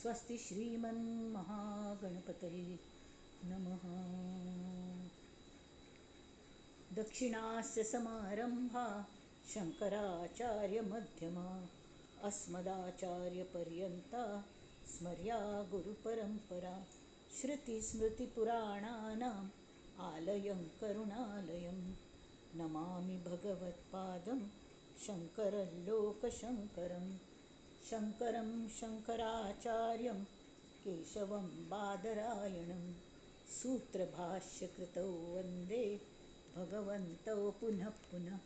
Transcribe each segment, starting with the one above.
स्वस्ति श्रीमन्महागणपतये नमः. दक्षिणास्य समारंभा शंकराचार्यमध्यमा अस्मदाचार्यपर्यन्ता स्मर्या गुरुपरंपरा. श्रुतिस्मृतिपुराणानाम् आलयं करुणालयं नमामि भगवत्पादं शंकरं लोकशंकरं. शंकरं शंकराचार्यं केशवं बादरायणं सूत्रभाष्यकृतौ वंदे भगवन्तौ पुनः पुनः.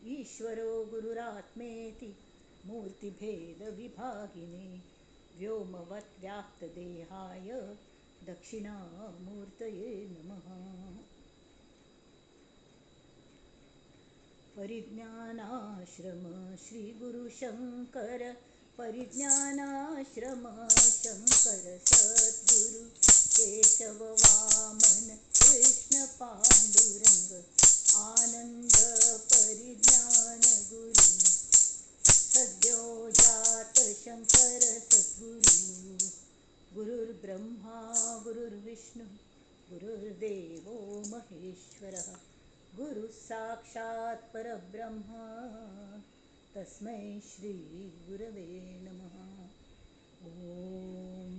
ईश्वरो गुरुरात्मेति मूर्तिभेदविभागिने व्योमवत् व्याप्तदेहाय दक्षिणामूर्तये नमः. परिज्ञानाश्रम श्री गुरुशंकर परिज्ञानाश्रम शंकर सद्गुरु केशव वामन कृष्ण पांडुरंग आनंद परिज्ञान गुरु सद्यो जात शंकर सद्गुरु. गुरुर्ब्रह्मा गुरुर्विष्णु गुरुर्देवो महेश्वरः गुरु साक्षात् परब्रह्म तस्मै श्री गुरवे नमः. ओम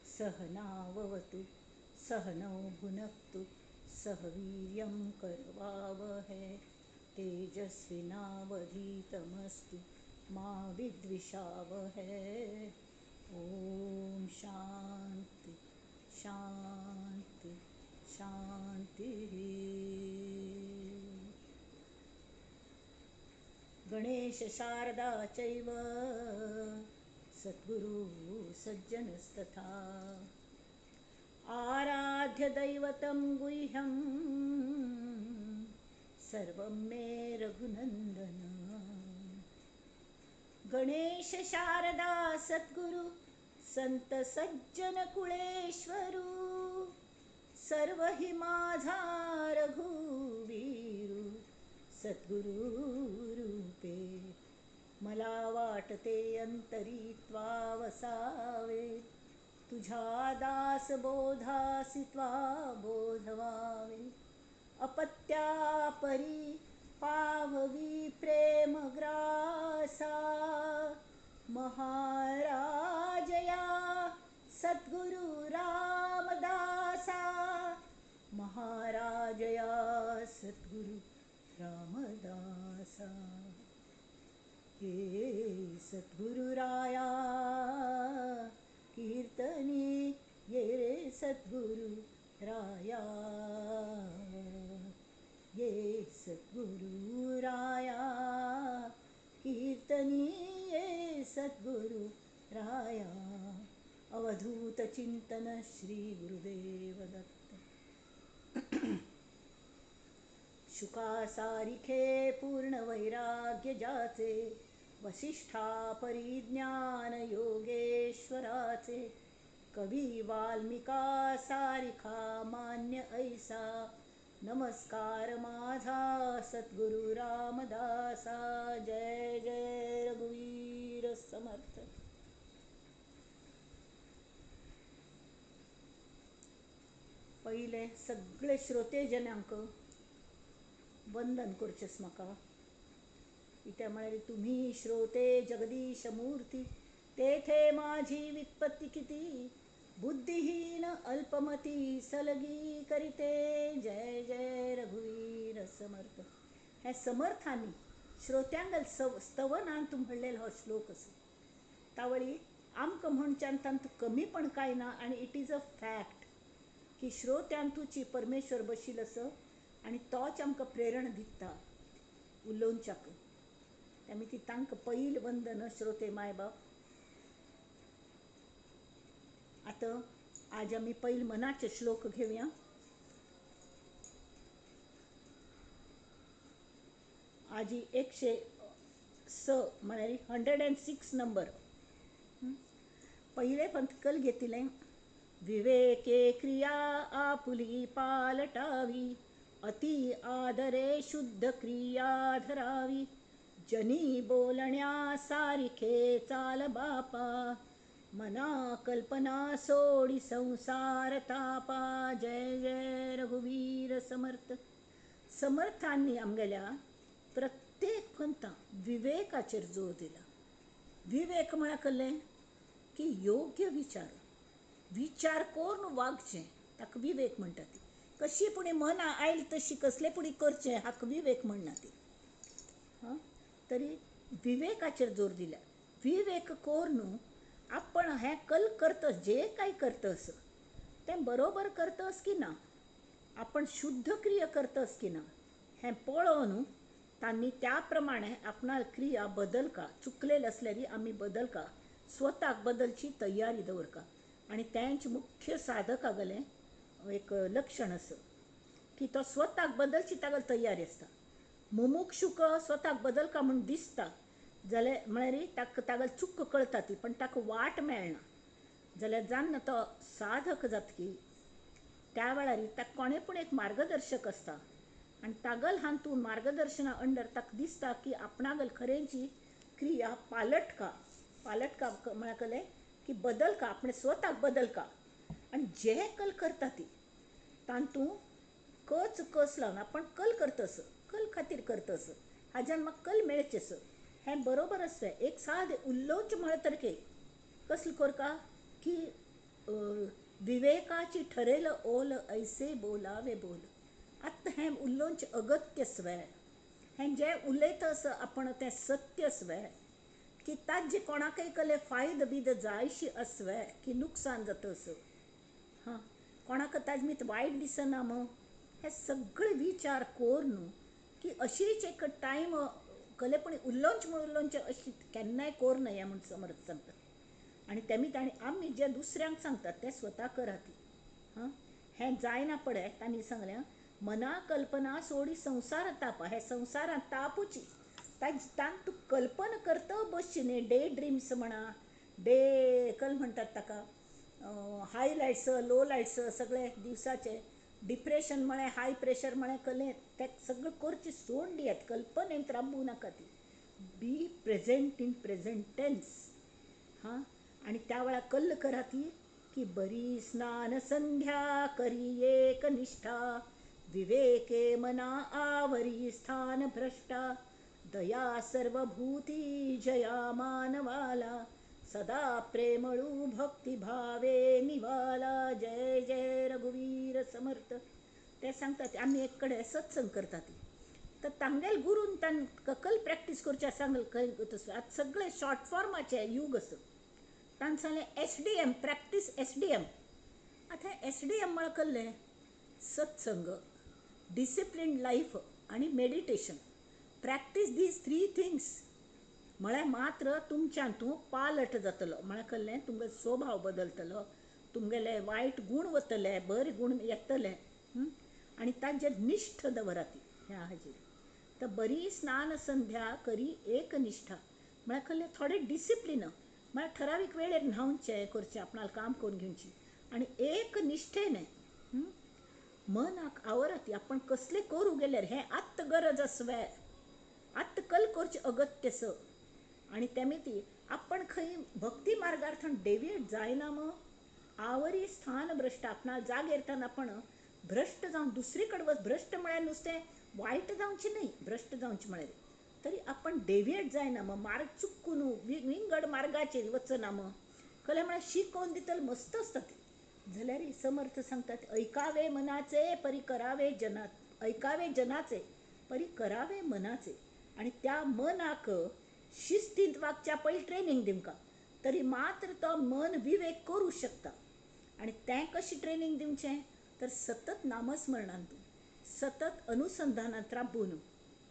सहनाववतु सहनौ भुनक्तु सह वीर्यं करवावहै तेजस्विनावधीतमस्तु मा विद्विषावहै. ओम शांति शांति शांती. गणेश शारदा चैव सद्गुरु सज्जनस्तथा आराध्य दैवतं गुह्यं सर्वं मे रघुनंदन. गणेश शारदा सद्गुरु संत सज्जन कुळेश्वरू सर्व हि माझा रघुवीरू सद्गुरु रूपे. मला वाटते अंतरी त्वा वसावे तुझ्या दास बोधासी त्वा बोधवावे. अपत्या परी पाववी प्रेमग्रासा महाराजया सद्गुरु रामदासा महाराजया सद्गुरु रामदासा. हे सद्गुरुराया कीर्तनी ये रे सद्गुरु राया ये सद्गुरुराया कीर्तनी ये सद्गुरु राया. अवधूत चिंतन श्री गुरुदेव दत्त. शुकासारिखे पूर्ण वैराग्य जाचे वसिष्ठा परिज्ञान योगेश्वराचे कवी वाल्मिका सारिखा मान्य ऐसा नमस्कार माझा सद्गुरु रामदासा. जय जय रघुवीर समर्थ. पहिले सगळे श्रोते जनांक वंदन करचेस म्हाका. इत्या म्हळ्यार तुम्ही श्रोते जगदीश मूर्ती तेथे माझी वित्पत्ती किती बुद्धिहीन अल्पमती सलगी करीते. जय जय रघुवीर समर्थ. ह्या समर्थांनी श्रोत्यांगल स्तवनान तूं म्हणलेलो हो श्लोक आसा. तावळी आमकां म्हणच्यान तांतूं कमी पण कांय ना आनी it is a fact की श्रोत्यांतूची परमेश्वर बशील आसा आनी तोच आमकां प्रेरणा दिता उलोवच्याक. आमी ती तांकां पयल वंदन श्रोते मायबाप. आतां आज आमी पयल मनाचे श्लोक घेवया. आजी 106 म्हळ्यार 106 नंबर. पहिले पंथकल घेतिले. विवेके क्रिया आपुली पालटावी अति आदरे शुद्ध क्रिया धरावी. जनी बोलण्या सारिखे चाल बापा मना कल्पना सोडी संसार तापा, जय जय रघुवीर समर्थ. समर्थांनी आमगेल्या प्रत्येक पंथा विवेकाचेर जोर दिला. विवेक म्हळ्यार कसलें की योग्य विचार, विचार करून वागचें ताका विवेक म्हणटा ती. कशी पुणी मनां आयल तशी कसले पुणी करचें हाका विवेक म्हणना ती. हां, तरी विवेकाचेर जोर दिला. विवेक करून आपण हें कल करतस, जे काय करतस तें बरोबर करतस की ना, आपण शुद्ध क्रिया करतस की ना हें पळोवन तांणी त्या प्रमाणे आपणा क्रिया बदल का, चुकलेले आसल्यार आमी बदल का, स्वताक बदलची तयारी दवरका. आनी तेंच मुख्य साधकागलें एक लक्षण आसा की तो स्वताक बदलची तागेली तयारी आसता. मुमुक्षुक स्वताक बदलका म्हूण दिसता जाल्यार म्हळ्यार ताका तागेली चूक कळटा ती, पण ताका वाट मेळना. जाल्यार जान्न तो साधक जातकी त्या वेळार ताका कोणें पूण एक मार्गदर्शक आसता आनी तागल हातून मार्गदर्शना अंडर ताका दिसता की आपणागल खरेंची क्रिया पालटका, पालटका म्हळ्यार कसलें की बदल का, आपणें स्वताक बदल का. आनी जे कल करता ती तातूंत कच कस लावन आपण कल करतस, कल खातीर करतस, हाज्यान म्हाका कल मेळचें हें बरोबर आसता. एक सादें उलोवचें म्हळ्यार तरके कसलें करका की विवेकाची ठरेल ओल ऐसे बोलावे बोल. आतां हें उलोवचें अगत्य स्वे, हें जें उलयता आसा आपण तें सत्य स्वे की ताजे कोणाकय कसले फायदो बी जायशी आसवे की नुकसान जाता असो, हां, कोणाक ताजे मीत वायट दिसना मग, हे सगळे विचार करून की अशीच एक टायम कले पण उलोवचें म्हूण उलोवचें अशी केन्नाय कोर न्हय म्हूण समर्थ सांगतात. आनी तेमी ताणी आमी जे दुसऱ्यांक सांगतात ते स्वता करात. हां, हें जायना पडे तांणी सांगलें मना कल्पना सोडी संवसार ताप, हे संवसारांत तापूची तांक तूं कल्पना करता बसची न्ही, डे ड्रिम्स म्हणा, डे कल म्हणटात ताका, हाय लायट्स लो लायट्स सगळे दिवसाचे डिप्रेशन म्हळें, हाय प्रेशर म्हळें, कलें तें सगळें करचें सोड दियात, कल्पनेंत राबूं नाका ती. Be present in present tense. हां, आनी त्या वेळार कल्ल करात की बरी स्नान संध्या करी एक निष्ठा, विवेके मना आवरी स्थान भ्रष्टा, दया सर्वभूती जया मानवाला, सदा प्रेमळू भक्ती भावे निवाला, जय जय रघुवीर समर्थ. ते सांगतात आमी एक कडेन सत्संग करतात तर तांगेल गुरून तांकां कल प्रॅक्टीस करचें सांगल खंय आतां सगळे शॉर्ट फॉर्माचे यूग आसा. तांकां सांगलें S D M practice, S D M. आतां एस डी एम म्हळ्यार कसलें? सत्संग, डिसिप्लीन लायफ आनी meditation. Practice these three things म्हळ्यार मात्र तुमच्यान तूं पालट जातलो, म्हळ्यार कसलें तुमगेलो स्वभाव बदलतलो, तुमगेले वायट गूण वतले, बरे गूण येतले, आनी तांचेर निश्ठ दवरात ह्या हाजेर. तर बरी स्नान संध्या करी एक निश्ठा म्हळ्यार कसलें थोडें डिसिप्लीन, म्हळ्यार ठरावीक वेळेर न्हांवचें करचें, आपणालें काम करून घेवचें आनी एक निश्ठेन मनाक आवरात आपण कसलें करूं गेल्यार हें आत्त गरज आसवे, आत्त कल करचें अगत्य स. आनी तेमी ती आपण खंय भक्ती मार्गार थंय डेविएट जायना मग, आवरी स्थान भ्रश्ट, आपणा जागेर तान आपण भ्रश्ट जावन दुसरी कडेन वच. भ्रश्ट म्हळ्यार नुस्तें वायट जावचें न्हय, भ्रश्ट जावचें म्हळ्यार तरी आपण डेविएट जायना मग, मार्ग चुकून विंगड मार्गाचेर वचना मग. कलें म्हळ्यार शिकोवन दितले मस्त आसता ती. जाल्यार समर्थ सांगतात ऐकावे मनाचे परी करावे जना, ऐकावे जनाचे परी करावे मनाचे. आनी त्या मनाक शिस्तींत वागच्या पयलीं ट्रेनींग दिवंका तरी मात्र तो मन विवेक करूं शकता. आनी तें कशें ट्रेनींग दिवचें तर सतत नामस्मरणांत, सतत अनुसंधानांत राबून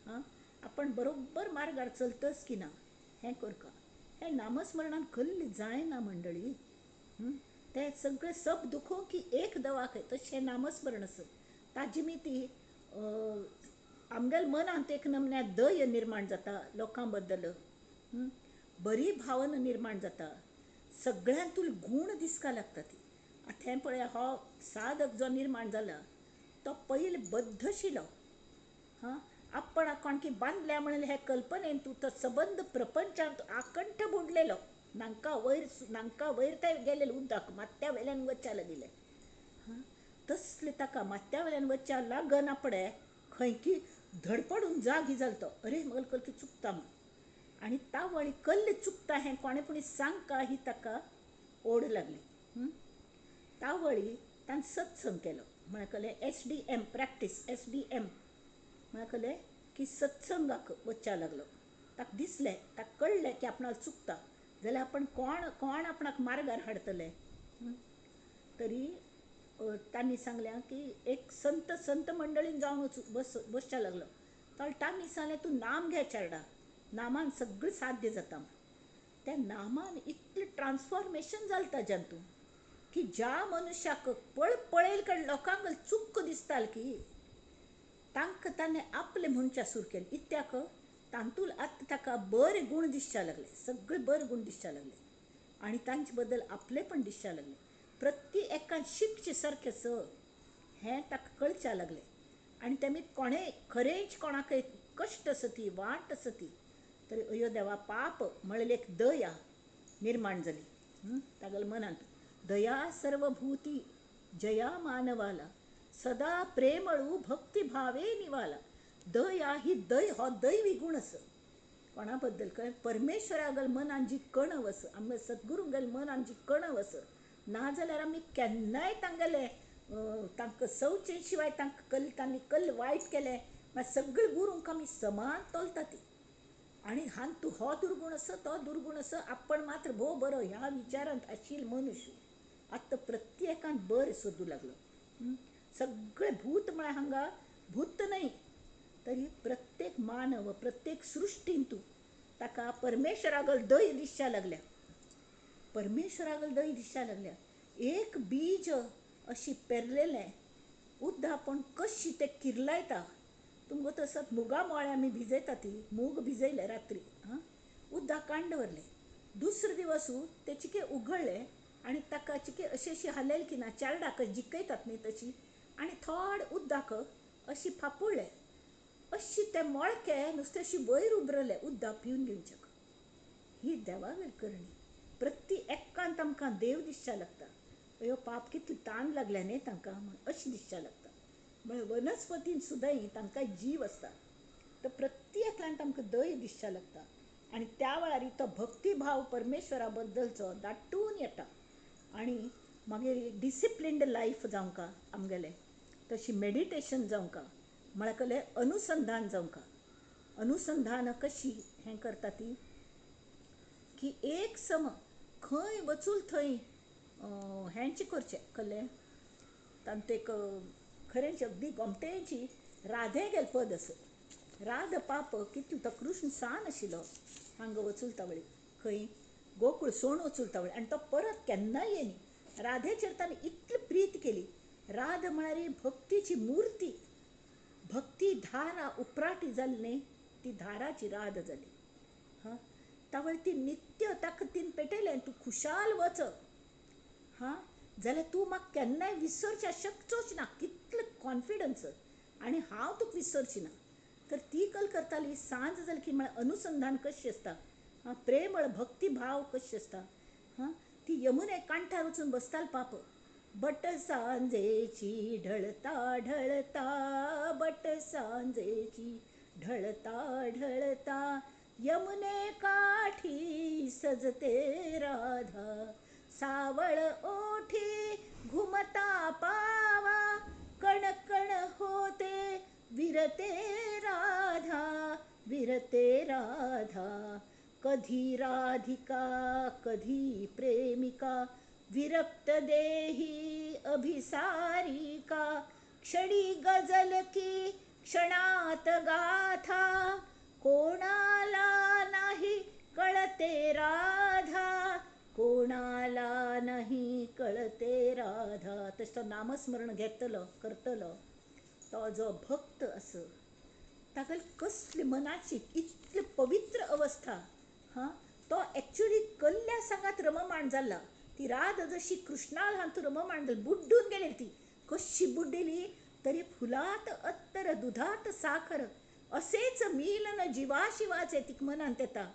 आं आपण बरोबर मार्गार चलतच की ना हें करका. हें नामस्मरणान कल्ली जायना मंडळी, तें सगळें सब दुखो की एक दवा खंय तशें नामस्मरण आसा. ताजी मी ती आमगेल्या मनांत एक नमन्या दय निर्माण जाता लोकां बद्दल, बरी भावना निर्माण जाता, सगळ्यांतूल गूण दिसका लागता ती. आतां हें पळय हो साधक जो निर्माण जाला तो पयलीं बद्धशिलो, हां, आपणाक कोणकी बांदल्या म्हणलें हे कल्पनेन तूं तो सबंद प्रपंचांत आकंठ बुडलेलो. नांका वयर नांका वयर ते गेले उदक माथ्या वयल्यान वच्च्या लागिल्लें. हां, तसलें ताका माथ्या वयल्यान वच्च्या लागना पडे खंयकी धडपडून जागी जालो तो, अरे मगल कल की चुकता म्हूण. आनी तावळी कल्ले चुकता हें कोणें पुणी सांगका ही ताका ओड लागली. तावळी ताणें सत्संग केलो. म्हळ्यार कलें SDM practice, SDM म्हळ्यार कलें की सत्संगाक वच्च्या लागलो. ताका दिसलें, ताका कळ्ळें की आपणाक चुकता जाल्यार आपण कोण कोण आपणाक मार्गार हाडटले. तरी तांणी सांगलें की एक संत संत मंडळीन जावन वच बस बसच्या लागलो. तांणी सांगलें तूं नाम घे चेरडा, नामान सगळें साध्य जाता. त्या नामान इतलें ट्रान्सफॉर्मेशन जालें ताज्यान तूं की ज्या मनुष्याक पळपळयल कडेन लोकांक चुक्क दिसताल की तांकां ताणें आपलें म्हणच्या सुरू केलें. इत्याक तांतूल आतां ताका बरे गूण दिसच्या लागले, सगळे बरे गूण दिसच्या लागले आनी तांचे बद्दल आपलेपण दिसच्या लागलें. प्रत्येकान शिकचें सारकें स हें ताका कळच्या लागलें. आनी तेमी कोणें खरेंच कोणाकय कश्ट आसा ती वाट आसा ती तरी अयो देवा पाप म्हळ्यार एक दया निर्माण जाली तागेल्या मनांत. दया सर्वभूती जया मानवाला सदा प्रेमळू भक्तिभावे निवाला. दया ही दय हो दैवी गूण आसा. कोणा बद्दल कळ्ळें परमेश्वरा मनान जी कणव आसा, आमगे सद्गुरूंगेल मनान जी कणव आसा, नाजाल्यार आमी केन्नाय तांगेले तांकां सवचे शिवाय तांकां कल तांणी कल वायट केलें मागीर सगळे गुरूंक आमी समान तोलता ती. आनी हांगा तूं हो दुर्गूण आसा तो दुर्गूण आसा, आपण मात्र भोव बरो ह्या विचारांत आशिल्लो मनुष्य आतां प्रत्येकान बरें सोदूं लागलो. सगळे भूत म्हळ्यार हांगा भूत न्हय तरी प्रत्येक मानव प्रत्येक सृश्टींतू ताका परमेश्वरागल दय दिसच्या लागल्या, परमेश्वरागल दय दिसच्या लागल्या. एक बीज अशी पेरलेलें उद्दा आपूण कशी तें किर्लायता. तुमकां तसोच मुगा मोळे आमी भिजयता ती मूग भिजयले रात्री, हां, उद्दा काण दवरलें, दुसरे दिवसू ते चिके उगळ्ळे आनी ताका चिके अशी अशी हालयली की ना चारडाक जिखयतात न्ही तशी, आनी थोड उद्दाक अशी फापुडलें, अशी ते मळके नुस्तें अशी वयर उबरलें उद्दा पिवन घेवच्याक. ही देवागेर करणी. प्रत्येकांत आमकां देव दिसच्या लागता. अयो पाप कितली ताण लागल्या न्ही तांकां म्हूण अशें दिसच्या लागता. म्हळ्यार वनस्पतीन सुद्दां तांकां जीव आसता. तर प्रत्येकांत आमकां दय दिसच्या लागता. आनी त्या वेळार तो भक्तिभाव परमेश्वरा बद्दलचो दाटून येता. आनी मागीर डिसिप्लिन्ड लायफ जावंका आमगेलें, तशी मेडिटेशन जावंका, म्हळ्यार कसलें अनुसंधान जावंका. अनुसंधान कशी हें करता ती की एक सम खंय वचूल थंय हेंच करचें कसलें तांतूं एक खरेंच अगदी गोमटेची राधे गेल पद आसा. राध पाप कितलो तो कृष्ण सान आशिल्लो हांगा वचुलता वळी खंय गोकूळ सोण वचुलता वळी आनी तो परत केन्नाय येयनी. राधेचेर ताणें इतली प्रीत केली. राध म्हळ्यार भक्तीची मुर्ती, भक्ती धारा उपराटी जाली न्ही ती धाराची राध जाली. हां, तावळ ती नित्य ताका तीन पेटयलें तूं खुशाल वच, हां, जाल्यार तूं म्हाका केन्नाय विसरच्या शकचोच ना, कितलो कॉन्फिडन्स, आनी हांव तुका विसरची ना. तर ती कल करताली. सांज जाली की म्हळ्यार अनुसंधान कशें आसता, हां, प्रेमळ भक्तिभाव कशें आसता. हां, ती यमुने कांठार वचून बसताली पाप. बट सांजेची ढळता ढळता, बट सांजेची ढळता ढळता, यमुने काठी सजते राधा, सावळ ओठी घुमता पावा, कण कण होते विरते राधा, विरते राधा. कधी राधिका कधी प्रेमिका, विरक्त देही अभिसारिका, क्षणी गजल की क्षणात गाथा, कोणाला नाही कळते राधा, कोणाला नाही कळते राधा. तशें तो नामस्मरण घेतलो करतलो तो जो भक्त आसा ताका कसली मनाची इतली पवित्र अवस्था, हां, तो एक्चुअली कल्ल्या सांगात रममाण जाला. ती राध जशी कृष्णाल हातूं रममाण जाली, बुड्डून गेली ती, कशी बुड्डिली तरी फुलात अत्तर दुधात साखर असेच मिलन जिवाशिवाचे तिका मनांत येता.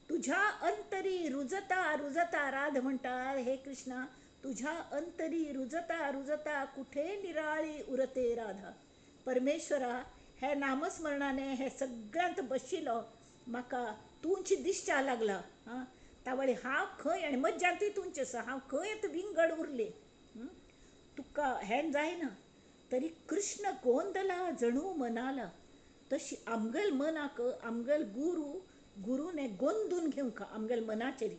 तुझ्या अंतरी रुजता रुजता, राध म्हणटा हे कृष्णा तुझ्या अंतरी रुजता रुजता कुठे निराळी उरते राधा. परमेश्वरा हे नामस्मरणाने हे सगळ्यांत बशिल्लो म्हाका तुमची दिसच्या लागला. हां तावळी हांव खंय आनी मज्जांतूय तुमचें आसा, हांव खंय आतां विंगड उरली, तुका हें जायना. तरी कृष्ण गोंदला जणू मनाला, तशी आमगेल मनाक आमगेल गुरू गुरूने गोंदून घेवंक आमगेल मनाचेर,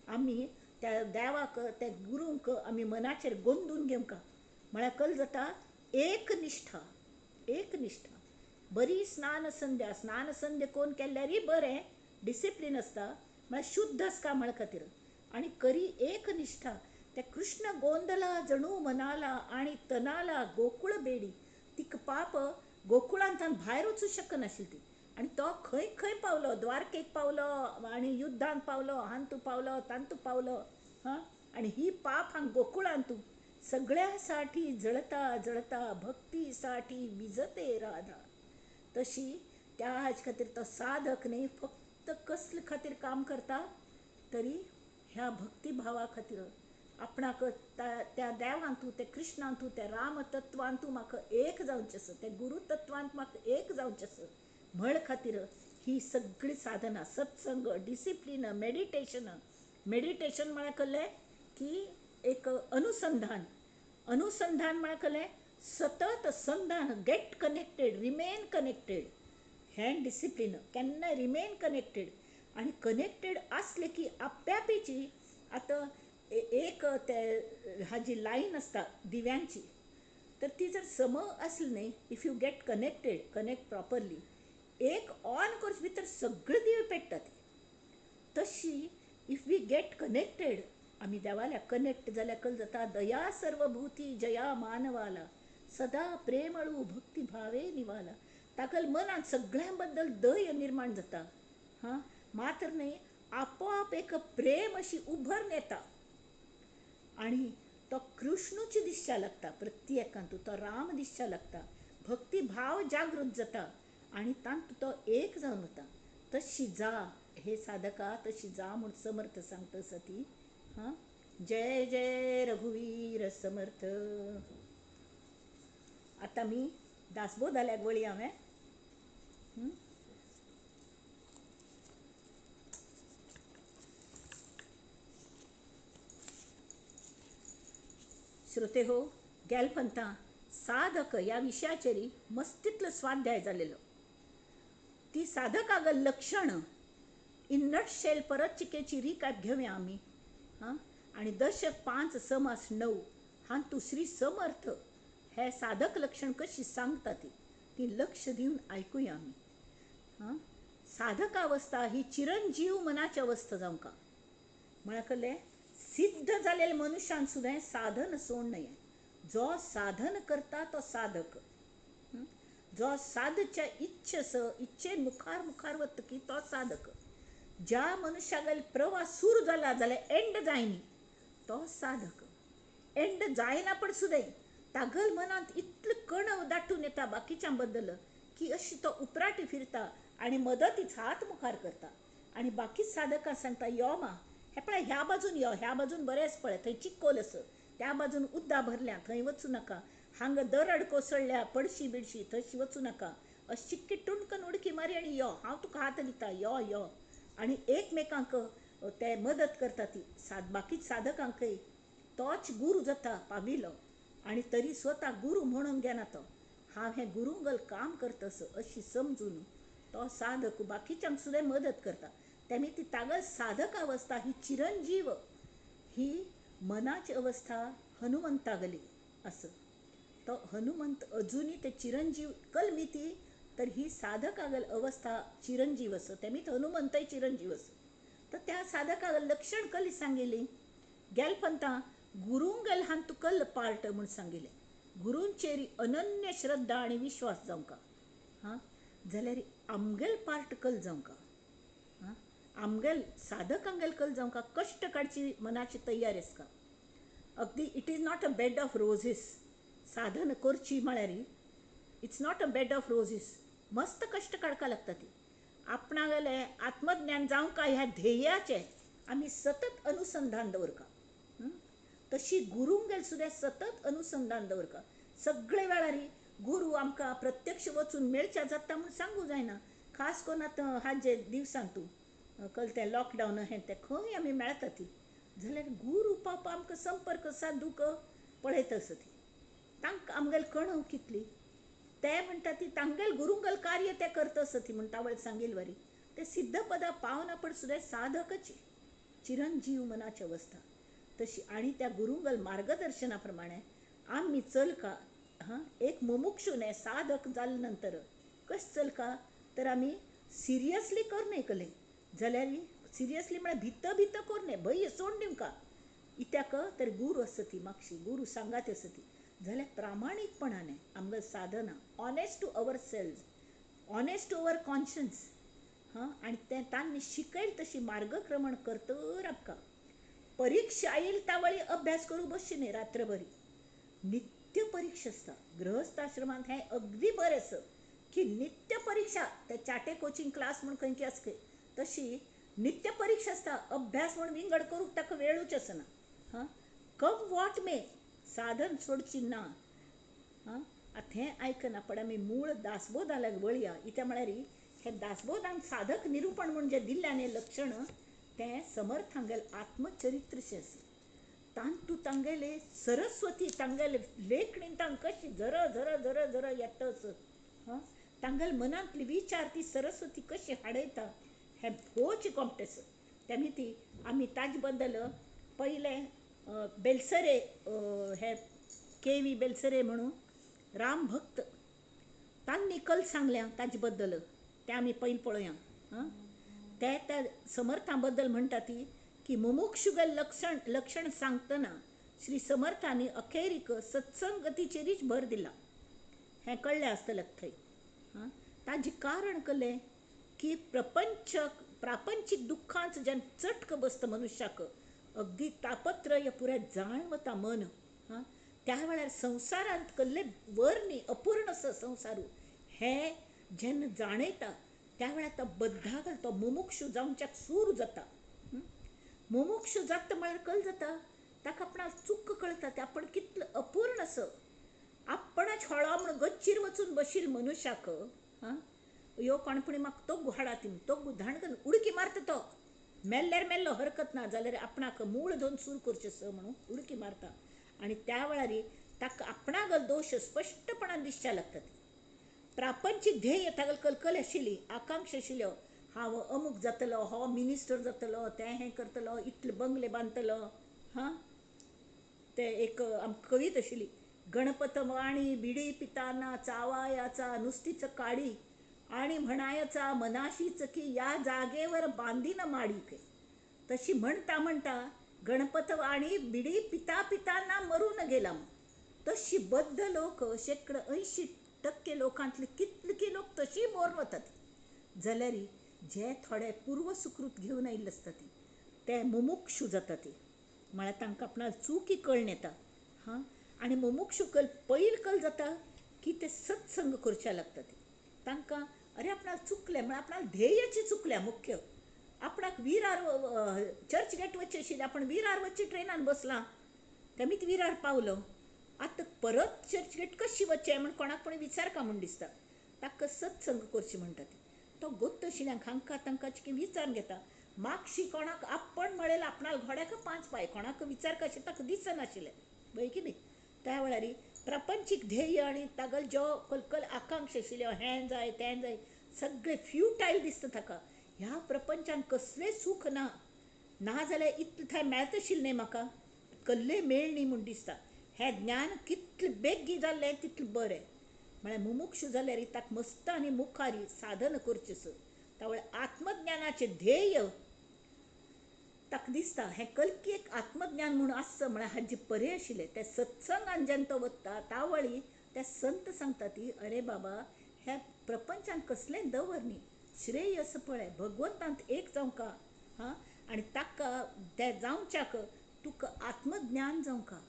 आमी त्या देवाक त्या गुरूंक आमी मनाचेर गोंदून घेवंक म्हळ्यार कल जाता एक निश्ठा. एक निश्ठा बरी स्नान संध्या, स्नान संध्या कोण केल्यारय बरें, डिसिप्लीन आसता म्हळ्यार शुद्ध आसता म्हळ्या खातीर. आनी करी एक निश्ठा त्या कृष्ण गोंदला जणू मनाला आनी तनाला गोकुळ बेडी. तिका पाप गोकुळांतल्यान भायर वचूं शकनाशिल्ली ती. आनी तो खंय खंय पावलो, द्वारकेक पावलो आनी युद्धांत पावलो, हांतू पावलो तांतू पावलो. हां आनी ही पाप हांग गोकुळांतू सगळ्यासाठी जळता जळता भक्तीसाठी विजते राधा. तशी त्या हाजे खातीर तो साधक न्ही फक्त कसले खातीर काम करता तरी ह्या भक्तिभावा खातीर आपणाक त्या देवांतू त्या कृष्णांतू त्या रामतत्वांतू म्हाका एक जावचें आसा, त्या गुरुतत्वांत म्हाका एक जावचें आसा म्हळ खातीर ही सगळी साधना, सत्संग, डिसिप्लीन, मेडिटेशन. मेडिटेशन म्हळ्यार कळ्ळें की एक अनुसंधान, अनुसंधान म्हळ्यार कळ्ळें सतत संधान, गेट कनेक्टेड, रिमेन कनेक्टेड. हें डिसिप्लीन केन्ना रिमेन कनेक्टेड. आनी कनेक्टेड आसलें की आप्यापीची आतां एक ते हाजी लायन आसता दिव्यांची, तर ती जर सम आसली न्ही, if you get connected, connect properly, एक ऑन कोर्स भितर सगळे दिवे पेट्टात. तशी if we get connected, आमी देवाल्या कनेक्ट जाल्यार कल जाता दया सर्वभूती जया मानवाला सदा प्रेमळू भक्ती भावे निवाला. ताका मनांत सगळ्यां बद्दल दय निर्माण जाता. हां मात्र न्ही आपोआप एक प्रेम अशी उभरून येता आनी तो कृष्णूची दिसच्या लागता प्रत्येकांतू, तो राम दिसच्या लागता, भक्तिभाव जागृत जाता आनी तांतू तो एक जावन वता. तशी जा हे साधका, तशी जा म्हूण समर्थ सांगता आसा ती. हां जय जय रघुवीर समर्थ. आतां आमी दासबोधाल्याक वळी हांवें. श्रोते हो, गेलपंता साधक ह्या विशयाचेर मस्तीतलो स्वाध्याय जालेलो. ती साधकागल लक्षण इन नटशेल परत चिकेची रिकाप घेवया आमी. हां आनी दशक 5 समास 9 हांतू श्री समर्थ हे साधक लक्षण कशी सांगता ती ती लक्ष दिवन आयकुया आमी. हां साधकावस्था ही चिरंजीव मनाची अवस्था जावंका म्हळ्यार कळ्ळें, सिद्ध जालेले मनुष्यान सुद्दां साधन सोड न्हय. जो साधन करता तो साधक, जो साधच्या इच्छेस इच्छेन मुखार मुखार वतकी तो साधक. ज्या मनुष्यागेल प्रवास सुरू जाला जाल्यार एंड जायनी तो साधक. एंड जायना पण सुद्दां तागल मनांत इतलो कणव दाटून येता बाकीच्या बद्दल की अशी तो उपराटी फिरता आनी मदतीच हात मुखार करता आनी बाकी साधकां सांगता यो मा हे पळय ह्या बाजून यो, ह्या बाजून बरेंच पळय, थंय चिक्कोल आसा, त्या बाजून उद्दां भरल्या थंय वचूं नाका, हांगा दरड कोसळ्ळ्या पडशी बिडशी थंयशी वचूं नाका, अशी चिक्की टुणकन उडकी मारी आनी यो हांव तुका हात दिता यो यो. आनी एकमेकांक ते मदत करता ती बाकी साधकांकय. तोच गुरू जाता पाविलो आनी तरी स्वता गुरू म्हणून घेना तो, हांव हें गुरुंगल काम करतस अशी समजून तो साधक बाकीच्यांक सुद्दां मदत करता. तेमी ती तागल साधक अवस्था ही चिरंजीव ही मनाची अवस्था हनुमंतागली असं. तो हनुमंत अजूनही ते चिरंजीव कलमिती तर ही साधकागल अवस्था चिरंजीव असं, तेमी हनुमंतय चिरंजीव असं. तर त्या साधकागल लक्षण कली सांगिली गेलपंता गुरुंगल हांतू कल पार्ट म्हूण सांगिलें. गुरूंचेर अनन्य श्रद्धा आनी विश्वास जावंका. हां जाल्यार आमगेल पार्ट कल जावंका, हां आमगेल साधकांगेल कल जावंका, कश्ट काडची मनाची तयारी आसका. अगदी it is not a bed of roses साधन करची म्हळ्यार it's not a bed of roses, मस्त कश्ट काडका लागता ती. आपणागेलें आत्मज्ञान जावंक ह्या ध्येयाचें आमी सतत अनुसंधान दवरका. तशी गुरूंगेर सुद्दां सतत अनुसंधान दवरका. सगळे वेळारी गुरू आमकां प्रत्यक्ष वचून मेळच्या जाता म्हूण सांगू जायना, खास करून आतां हाजे दिवसान तूं कल तें लॉकडावन हें तें खंय आमी मेळटा ती जाल्यार गुरू पापा आमकां संपर्क सादूंक पळयता आसा ती तांकां आमगेले कणव कितली ते म्हणटा ती तांगेल गुरुंगल कार्य ते करता आसा ती म्हणटा वयर सांगील वरी ते सिद्धपदा पावना पण सुद्दां साधकच चिरंजीव मनाची अवस्था तशी. आनी त्या गुरुंगल मार्गदर्शना प्रमाणे आमी चलका हां एक मुमुक्षू न्हय साधक जाले नंतर कशें चलका तर आमी सिरियसली करने कले जाल्यार सिरियसली म्हळ्यार भितर भितर करने भंय सोड दिवंका इत्याक तर गुरू आसा ती मागशी गुरू सांगात आसा ती जाल्यार प्रामाणीकपणाने आमगे साधना honest to our self, honest to our conscience हां आनी तें तांणी शिकयल तशी मार्गक्रमण करतर आमकां परीक्षा येईल त्या वेळी अभ्यास करूं बसची न्हय रात्रभरी. नित्य परीक्षा आसता गृहस्थाश्रमांत हें अगदी बरें आसा की नित्य परीक्षा ते चाटे कोचिंग क्लास म्हूण खंयची आसता तशी नित्य परीक्षा आसता. अभ्यास म्हूण विंगड करूंक ताका वेळूच आसना. हां कम what may साधन सोडची ना. हां आतां हें आयकना पण आमी मूळ दासबोधाक वळया. इत्या म्हळ्यार हे दासबोधान साधक निरुपण म्हूण जें दिल्लें न्ही लक्षण तें समर्थांगेलें आत्मचरित्रशें आसा. तांतू तांगेले सरस्वती तांगेले लेखणीन तांकां कशी झर झर झर झर येताच हां तांगेले मनांतली विचार ती सरस्वती कशी हाडयता हें भोवच कॉम्प्लेक्स. तेमी ती आमी ताजे बद्दल पयलें बेलसरे हे के वी बेलसरे म्हणून राम भक्त तांणी कल सांगल्या ताजे बद्दल तें आमी पयलीं पळोवया. हां ते त्या समर्थां बद्दल म्हणटा ती की मुमुक्षुगल लक्षण लक्षण सांगतना श्री समर्थांनी अखेरीक सत्संगतीचेरीच भर दिला हें कळ्ळें आसतलें थंय. हां ताजें कारण कळ्ळें की प्रपंच प्रापंचीक दुख्खांच जेन्ना चटक बसता मनुष्याक अगदी तापत्रय पुराय जाण वता मन. हां त्या वेळार संवसारांत कसले वर न्ही अपूर्ण आसा संवसारू हें जेन्ना जाणयता त्या वेळार तो बद्धा घालता मुमुक्षू जावच्याक सूर जाता. मुमुक्षू जाता म्हळ्यार कल जाता ताका आपणाक चूक कळटा ते आपण कितलें अपूर्ण आसा आपणाच हळो म्हूण गच्चीर वचून बशील मनुष्याक. हां यो कोणपणी म्हाका तोग्गू हाडा ती तोग्गू धाणकन उडकी मारता तो मेल्ल्यार मेल्लो हरकत ना जाल्यार आपणाक मूळ धरून सूर करचें स म्हणून उडकी मारता आनी त्या वेळार ताका आपणागल दोश स्पश्टपणान दिसच्या लागतात. प्रापंचीक ध्येय तागेल कलकल आशिल्ली आकांक्षा आशिल्ल्यो हांव अमूक जातलो हो मिनिस्टर जातलो तें हें करतलो इतले बंगले बांदतलो. हां ते एक आमकां कवीत आशिल्ली गणपत वाणी बिडी पिताना चावायाचा नुस्तीच काडी आणि म्हणायचा मनाशीच की या जागेवर बांधीन माडी. तशी म्हणता म्हणता गणपत वाणी बिडी पिता पिताना मरून गेला. तशी बद्ध लोक 80% लोकांतले कितले लोक तशी मोर वतात जाल्यार जे थोडे पूर्वसुकृत घेवन आयिल्ले आसता ते मुमुक्षू जाता ती म्हळ्यार तांकां आपणाक चुकी कळ्ळें येता. हां आनी मुमुक्षू कल पयल कल जाता की ते सत्संग करच्या लागता ती तांकां अरे आपणाक चुकलें म्हळ्यार आपणाक ध्येयाची चुकल्या मुख्य आपणाक विरार चर्च गेट वचचें आशिल्लें आपण विरार वचचे ट्रेनान बसलां तेमीच विरार पावलो आतां परत चर्च गेट कशी वचचें म्हण कोणाक कोणी विचारका म्हूण दिसता ताका सत्संग करची म्हणटा ती तो गोत्त आशिल्ल्यांक हांकां तांकां चिके विचारून घेता मागशी कोणाक आपण म्हळें आपणाक घोड्याक 5 पांय कोणाक विचारका अशें ताका दिसनाशिल्लें पळय की न्ही. त्या वेळार प्रापंचीक ध्येय आनी तागेलो ज्यो कलकल आकांक्षा आशिल्ल्यो हें जाय तें जाय सगळें फ्युटायल दिसता ताका. ह्या प्रपंचान कसलें सूख ना ना जाल्यार इतलें थंय मेळता आशिल्लें न्ही म्हाका कसलें मेळ न्ही म्हूण दिसता. हें ज्ञान कितलें बेगी जाल्लें तितलें बरें म्हळ्यार मुमुक्षू जाल्यार ताका मस्त आनी मुखार साधन करचें स त्या वेळार आत्मज्ञानाचें ध्येय ताका दिसता हें कल्की एक आत्मज्ञान म्हूण आसचो म्हळ्यार हाजे परे आशिल्लें ते सत्संगान जेन्ना तो वता तावळी ते संत सांगता ती अरे बाबा ह्या प्रपंचान कसलें दवर न्ही श्रेयस पळय भगवंतांत एक जावंका. हां आनी ताका ते जावच्याक तुका आत्मज्ञान जावंका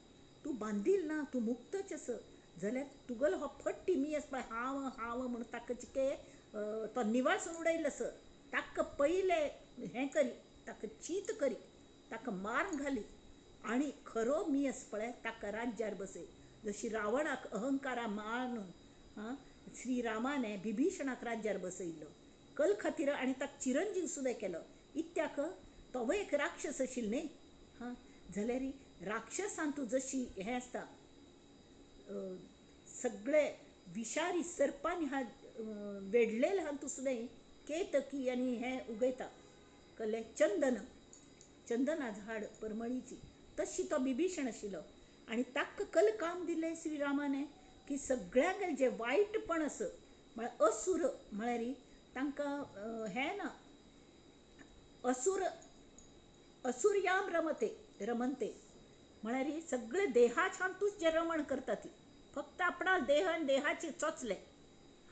तूं बांदील ना तूं मुक्तच आसा जाल्यार तुगेलो हो फट्टी मी आसा पळय हांव हांव म्हूण ताका चिके तो निवासून उडयलो आस ताका पयले हें करी, ताका चीत करी, ताका मारून घाली आनी खरो मी आसा पळय ताका राज्यार बसय. जशी रावणाक अहंकारा मारून आं श्रीरामाने बिभीषणाक राज्यार बसयल्लो कल खातीर आनी ताका चिरंजीव सुद्दां केलो. इत्याक तोवूय एक राक्षस आशिल्लो न्ही. हां जाल्यार राक्षसान तूं जशी हें आसता सगळे विशारी सर्पांनी हा वेडलेले आहा तूं सुद्दां केतकी आनी हें उगयता कळ्ळें चंदन, चंदना झाड परमळीची, तशी तो बिभीषण आशिल्लो. आनी ताका कल काम दिलें श्रीरामाने की सगळ्यांक जे वायटपण आसा म्हळ्यार असुर म्हळ्यार तांकां हें ना, असुर असुर्याम रमते रमनते म्हळ्यार सगळे देहाच्यान तूच जे रमण करता ती फक्त आपणा देह आनी देहाचे चोचले.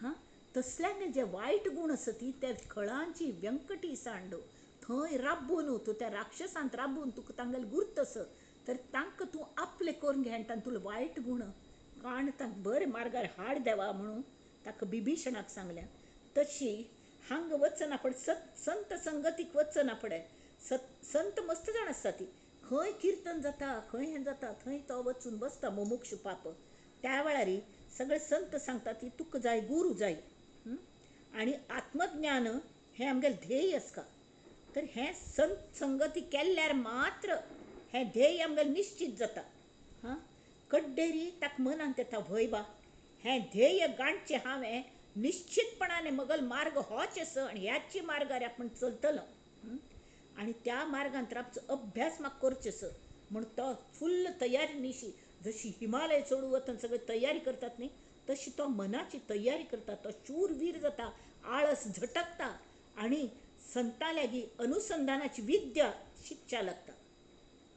हां तसल्यांक जे वायट गूण आसा ती त्या खळांची व्यंकटी सांडो थंय राबून तूं त्या राक्षसांत राबून तुका तांगेले गुर्त आसा तर तांकां तूं आपले करून घे आनी तुला वायट गूण काण तांकां बरे मार्गार हाड देवा म्हणून ताका बिभीषणाक सांगल्या. तशी हांगा वचना पडे, संत संगतीक वचना पडे. संत मस्त जाण आसता ती खंय किर्तन जाता खंय हें जाता थंय तो वचून बसता मुमुक्ष पाप. त्या वेळार सगळे संत सांगता ती तुका जाय गुरू जाय आनी आत्मज्ञान हें आमगेलें ध्येय आसता. तर हें संत संगती केल्यार मात्र हें ध्येय आमगेलें निश्चीत जाता. हां कड्डेरी ताका मनांत येता व्हय बा हें ध्येय गांठचें हांवें निश्चितपणाने मगल मार्ग होच आसा आनी ह्याच मार्गार आपूण चलतलो आनी त्या मार्गांत राबचो अभ्यास म्हाका करचो आसा म्हूण तो फुल्ल तयारी निशी जशी हिमालय चडूं वतना सगळी तयारी करतात न्ही तशी तो मनाची तयारी करता. तो शूरवीर जाता, आळस झटकता आनी संता लागीं अनुसंधानाची विद्या शिकच्या लागता.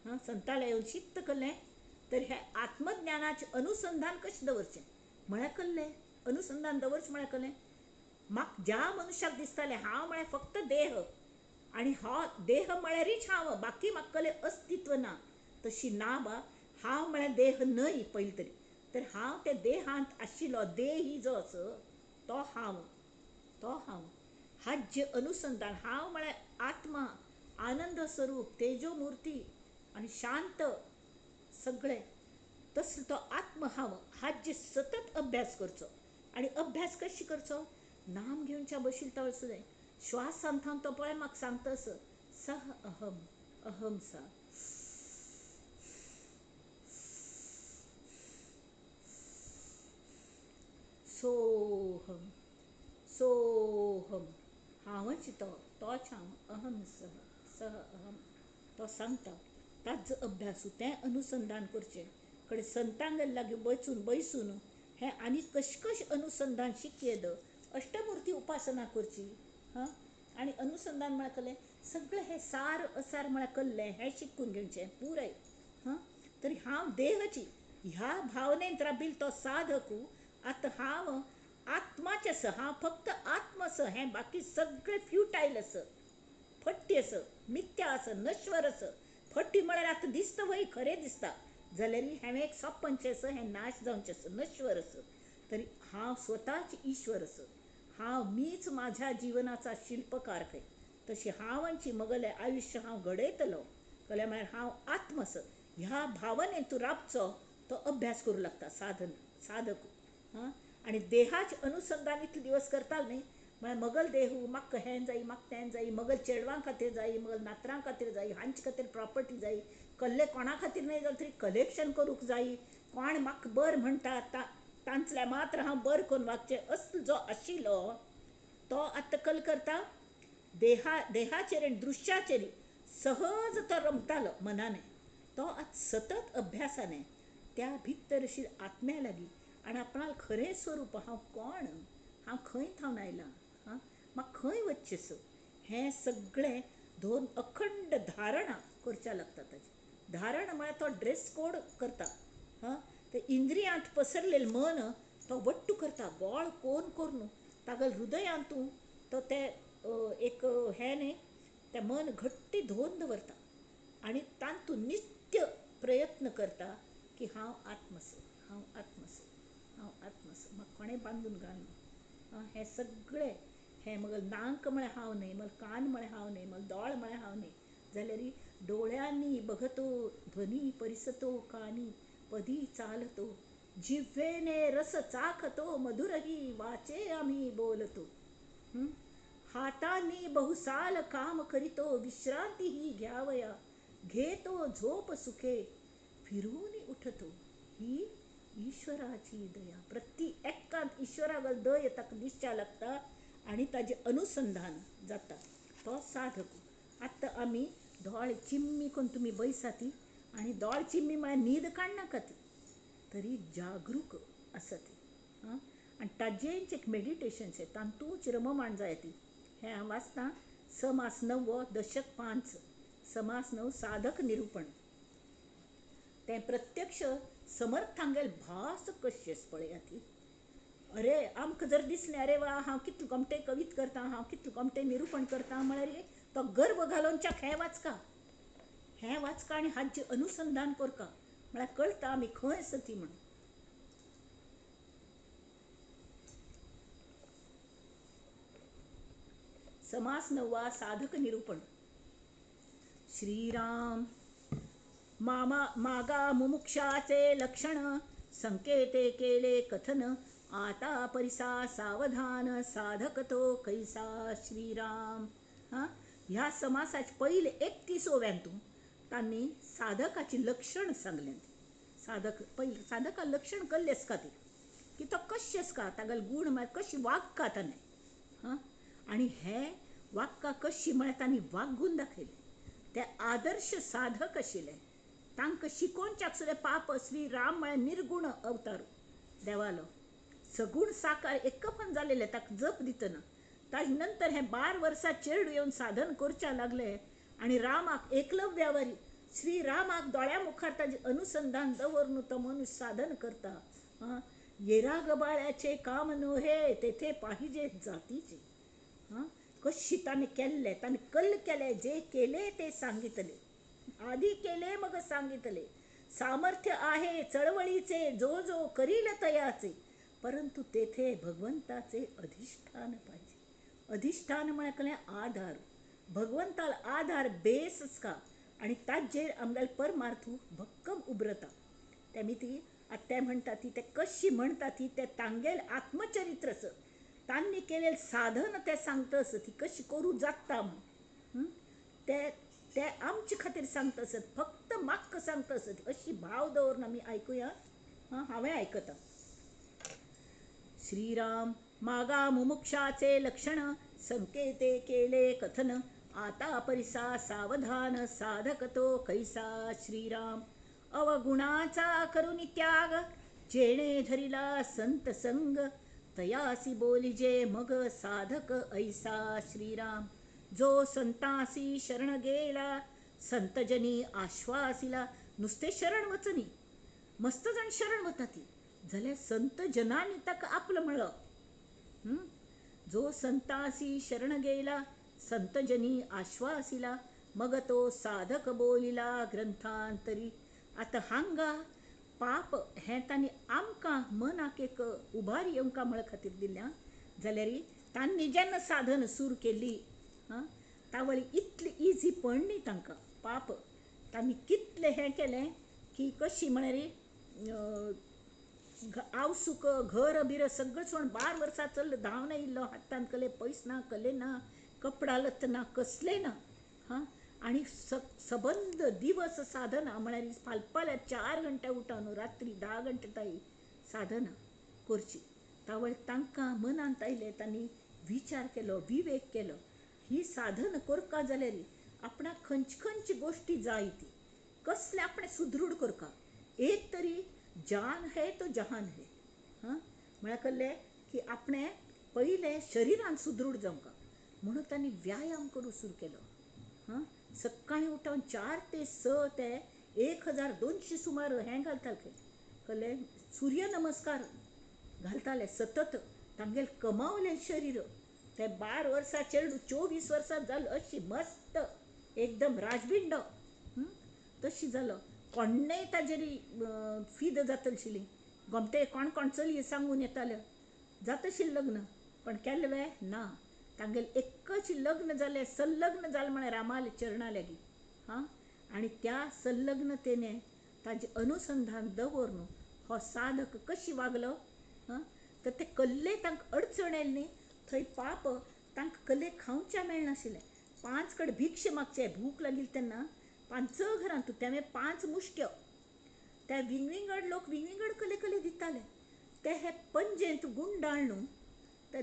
हां संताला येवन शिकता कल्लें तर हें आत्मज्ञानाचें अनुसंधान कशें दवरचें म्हळ्यार कल्लें अनुसंधान दवरचें म्हळ्यार कल्लें म्हाका ज्या मनशाक दिसतालें हांव म्हळ्यार फक्त देह आनी हो देह म्हळ्यारीच हांव, बाकी म्हाका कल्लें अस्तित्व ना. तशी ना बा, हांव म्हळ्यार देह न्हय पयलीं तरी, तर हांव त्या देहांत आशिल्लो देही जो आसा तो हांव, तो हांव. हाजें अनुसंधान हांव म्हळ्यार आत्मा, आनंद स्वरूप, तेजोमूर्ती आनी शांत सगळें तसलो तो आत्म हांव. हाजें सतत अभ्यास करचो. आनी अभ्यास कशी करचो, नाम घेवच्या बशिल्लो तो सुद्दां श्वास सांगता तो पळय म्हाका सांगता असो सह अहम अहम सा. सोहम सोहम हांवच तो, तोच हांव, अहम सह सह अहम तो सांगता. ताजो अभ्यास तें अनुसंधान करचें कडेन संतांगेर लागीं वचून बैसून हें आनी कशें कशें अनुसंधान शिकयेद अष्टमूर्ती उपासना करची. हां आनी अनुसंधान म्हळ्यार कल्लें सगळें हें सार असार म्हळ्यार कल्लें हें शिकून घेवचें पुराय. हां तरी हांव देहची ह्या भावनेन राबिल्लो तो साधकू आतां हांव आत्माचें आसा, हांव फक्त आत्मा आसा, हें बाकी सगळें फ्युटायल आसा, फट्टी आसा, मिथ्या आसा, नश्वर आसा. फट्टी म्हळ्यार आतां दिसता वय खरें दिसता जाल्यार हांवें एक सपनचें आसा हें नाश जावचें आसा, नश्वर आसा. तरी हांव स्वताच ईश्वर आसा, हांव मीच माझ्या जिवनाचा शिल्पकार खंय. तशी हांवांची मगलें आयुश्य हांव घडयतलो कळ्ळें म्हळ्यार हांव आत्मा आसा ह्या भावनेन तूं राबचो तो अभ्यास करूं लागता साधन साधक. हां आनी देहाचे अनुसंधान इतले दिवस करतालो न्ही म्हळ्यार मगल देहू म्हाका हें जाय म्हाका तें जाय, मगल चेडवां खातीर जाय, मगल नातरां खातीर जाय, हांचे खातीर प्रॉपर्टी जाय, कल्ले कोणा खातीर न्हय जाल्यार तरी कलेक्शन करूंक जाय, कोण म्हाका बरें म्हणटा तांचल्या मात्र हांव बरें करून वागचें असलो जो आशिल्लो तो आतां कल करता देहाचेर आनी दृश्याचेर सहज तो रमतालो मनाने. तो आतां सतत अभ्यासाने त्या भितर अशी आत्म्या लागीं आनी आपणाक खरें स्वरूप हांव कोण, हांव खंय थावन आयलां, हां म्हाका खंय वचचें आसा हें सगळें दोन अखंड धारणा करच्या लागता. ताची धारणा म्हळ्यार तो ड्रेस कोड करता. हां ते इंद्रियांत पसरलेलें मन तो वट्टू करता, गोळ कोन करून तागेल्या हृदयांतू तो ते एक हें न्ही तें मन घट्टी धुवन दवरता आनी तातूंत नित्य प्रयत्न करता की हांव आत्म आसा, हांव आत्म आसा, हांव आत्म आसा, म्हाका कोणें बांदून घालना. हें सगळें हें मग नाक म्हळें हांव न्हय, मग कान म्हळें हांव न्हय, मग दोळ म्हळें हांव न्हय, जाल्यार डोळ्यांनी बघतो ध्वनी परिसतो कानी पदी चालतो जिव्हेने रस चाखतो मधुरही वाचे आम्ही बोलतो. हातांनी बहुसाल काम करीतो विश्रांती ही घ्यावया घेतो झोप सुखे फिरून उठतो. ही ईश्वराची दया. प्रति एकांत ईश्वरागल दय ताका दिसच्या लागता आनी ताजें अनुसंधान जाता. तो साधक. आतां आमी दोळे चिम्मी करून तुमी बैसाती आनी दोळे चिम्मी म्हळ्यार न्हीद काडनाका ती, तरी जागरूक आसा ती. आं, आनी ताजेंच एक मेडिटेशन तातूंच रममाण जाय ती. हें हांव वाचतां. समास 9 दशक 5, समास 9 साधक निरूपण. तें प्रत्यक्ष समर्थांगेल भास कशें पळया ती. अरे आमकां जर दिसलें अरे वा हांव कितलें गोमटें कवीत करता, हांव कितलें गोमटें निरूपण करता म्हळ्यार तो गर्व घालोवच्याक हें वाचका, हें वाचका आनी हाचें अनुसंधान करका म्हळ्यार कळटा आमी खंय आसा ती म्हणून. समास 9 साधक निरूपण. श्रीराम मामा मागा मुमुक्षाचे लक्षण संकेते केले कथन आता परिसा सावधान साधक तो कैसा. श्रीराम. हां, ह्या समासाचे पयले 31 ओव्यांतून तांणी साधकाची लक्षण सांगलें. साधक पयले साधका लक्षण कल्लें आसका ती की तो कशें आसका, तागेले गूण म्हळ्यार कशी वागका ताणें. हां, आनी हे वागका कशी म्हळ्यार तांणी वागून दाखयलें. ते आदर्श साधक आशिल्ले. तांकां शिकोवच्याक सुद्दां पाप श्री राम म्हळ्यार निर्गुण अवतार देवालो, सगूण साकार एकपण जालेले ताका जप दितना. ताजे नंतर हे 12 वर्सां चेरडू येवन साधन करच्या लागले आनी रामाक एकलव्यावरी श्री रामाक दोळ्या मुखार ताजें अनुसंधान दवरून तो मनुष्य साधन करता. आं, येरा गबाळ्याचे काम नोहे तेथे पाहिजे जातीचे. हां, कशी ताणें केल्लें, ताणें कल्ल केलें, जे केले ते सांगितले, आदी केले मग सांगितले. सामर्थ्य आहे चळवळीचे जो जो करील तयाचे, परंतु तेथे भगवंताचे अधिष्ठान पाहिजे. अधिष्ठान म्हळ्यार कसलें आधार, भगवंताल आधार बेस आसका आनी ताजेर आमगेलो परमार्थू भक्कम उबरता. तेमी ती आतां ते म्हणटा ती ते कशी म्हणटा ती ते तांगेल आत्मचरित्रच तांणी केलेलें साधन ते सांगता आसत ती कशी करूं जाता म्हूण. ते ते आमचे खातीर सांगता आसत, फक्त म्हाका सांगता आसत अशी भाव दवरून आमी आयकुया. हां, हांवें आयकता. श्रीराम मागा मुमुक्षाचे लक्षण संकेते केले कथन आता परिसा सावधान साधक तो कैसा. श्रीराम अवगुणाचा करुनी त्याग जेणे धरिला संत संग तयासी बोलिजे मग साधक ऐसा. श्रीराम जो संतासी शरण गेला संतजनी आश्वासिला. नुसते शरण वचनी, मस्त जण शरण वता ती जाल्यार संत जनांनी ताका आपलं म्हणलं. जो संतासी शरण गेला संतजनी आश्वासिला मग तो साधक बोलिला ग्रंथांतरी. आतां हांगा पाप हें तांणी आमकां मनाक एक उबारी येवंका म्हळ खातीर दिल्या जाल्यार तांणी जेन्ना साधन सुरू केली हां तावळी इतली इजी पडली तांकां पाप. तांणी कितलें हें केलें की कशी म्हळ्यार आवसूक घर बिर सगळें सोडून 12 वर्सां चल्ल धांवन आयिल्लो, हातान कले पयस ना कले ना, कपडा लत्त ना, कसलें ना. हां, आनी सबंद दिवस साधना म्हळ्यार फालपाल्या 4 घंटे उठोवन रात्री 10 घंटे ताई साधना करची. तावळ तांकां मनांत आयलें, तांणी विचार केलो, विवेक केलो, ही साधन करका जाल्यार आपणाक खंयची खंयची गोश्टी जाय ती कसलें आपणें सुदृढ करका. एक तरी जान है तो जहान है. हां, म्हळ्यार कळ्ळें की आपणें पयलें शरिरान सुदृढ जावंका म्हणून तांणी व्यायाम करूंक सुरू केलो. हां, सकाळीं उठोवन 4 ते 6 ते 1200 सुमार हें घालताले, कळ्ळें, सूर्य नमस्कार घालताले सतत. तांगेलें कमावलें शरीर ते 12 वर्सां चेडूं 24 वर्सां जालो अशी मस्त एकदम राजबिंडो तशी जालो. कोण्णेय ताजेर फीद जातली आशिल्ली, गोमटे कोण कोण चलये सांगून येताल्यो, जाता आशिल्लें लग्न. पण केल्लें वे ना. तांगेलें एकच लग्न जालें, संलग्न जालें म्हळ्यार रामाले चरणा लागीं. हां, आनी त्या संलग्नतेने ताजें अनुसंधान दवरून हो साधक कशी वागलो. हां, तर ते कल्ले तांकां अडचण आयली न्ही, थंय पाप तांकां कल्ले खावच्या मेळनाशिल्लें. 5 कडेन भिक्षा मागचे, भूक लागिल्ली तेन्ना 5 घरांत तेणें 5 मुश्क्यो, त्या विंगविंगड लोक विंगविंगड कले कले दिताले. ते हे पंजेंत गुंडाळून ते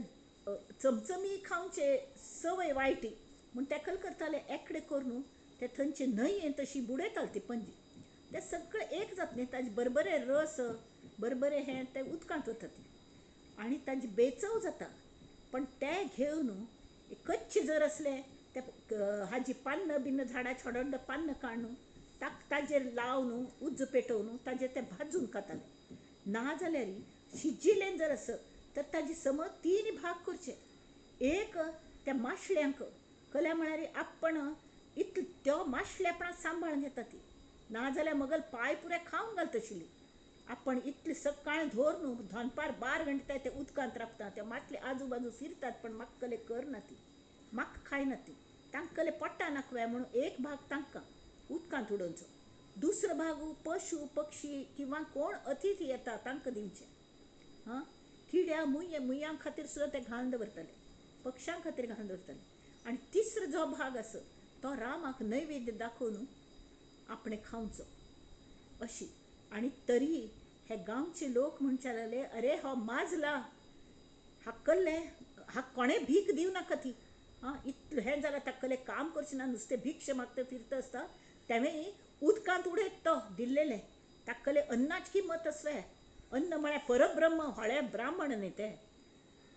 चमचमी खावचे सवय वायटी म्हूण तेकल करताले. एकडे करून ते थंयचे न्हंयेंत तशी बुडयताले ती पंजी. ते सगळे एक जात न्ही, ताजे बरबरे रस बरबरे हें ते उदकांत वता ती आनी ताजी बेचव जाता. पण ते घेवन कच्चे जर आसले ते हाजी पान्न बिन्न झाडां छोडोन पान्न काडून ताजेर लावन उज्ज पेटोवन ताजेर ते भाजून खाताले. ना जाल्यार शिजिल्लें जर आसत तर ताजी समज 3 भाग करचे. एक त्या माशल्यांक कल्या म्हळ्यार आपण इतले त्यो माशल्यापणां सांबाळून घेता ती, ना जाल्यार मगल पांय पुरे खावन घालता आशिल्ली. आपण इतले सकाळ धोर न्हू दनपार 12 घंटे ते उदकांत राबता, ते मातले आजू बाजू फिरतात पण म्हाका कले करना ती, म्हाका खायना ती, तांकां कले पोटा नाकव्या म्हणून एक भाग तांकां उदकांत उडोवचो, दुसरो भाग पशु पक्षी किंवा कोण अतिथी येता तांकां दिवचें. हां, किड्या मुये मुयां खातीर सुद्दां ते घालून दवरताले, पक्षां खातीर घालून दवरताले. आनी तिसरो जो भाग आसा तो रामाक नैवेद्य दाखोवन आपणें खावचो अशी. आनी तरी हे गांवचे लोक म्हणचे लागले, अरे हो माजला, हा कल्ले, हा कोणें भीक दिवं नाका ती. आं, इतलें हें जाल्यार ताका कल्ले काम करचें ना, नुस्तें भिक्षा मागता फिरता आसता, तेणें उदकांत उडयत तो दिल्लेलें. ताका कल्ले अन्नाची किंमत आसलें, अन्न म्हळ्यार परब्रह्म, होळे ब्राह्मण न्ही ते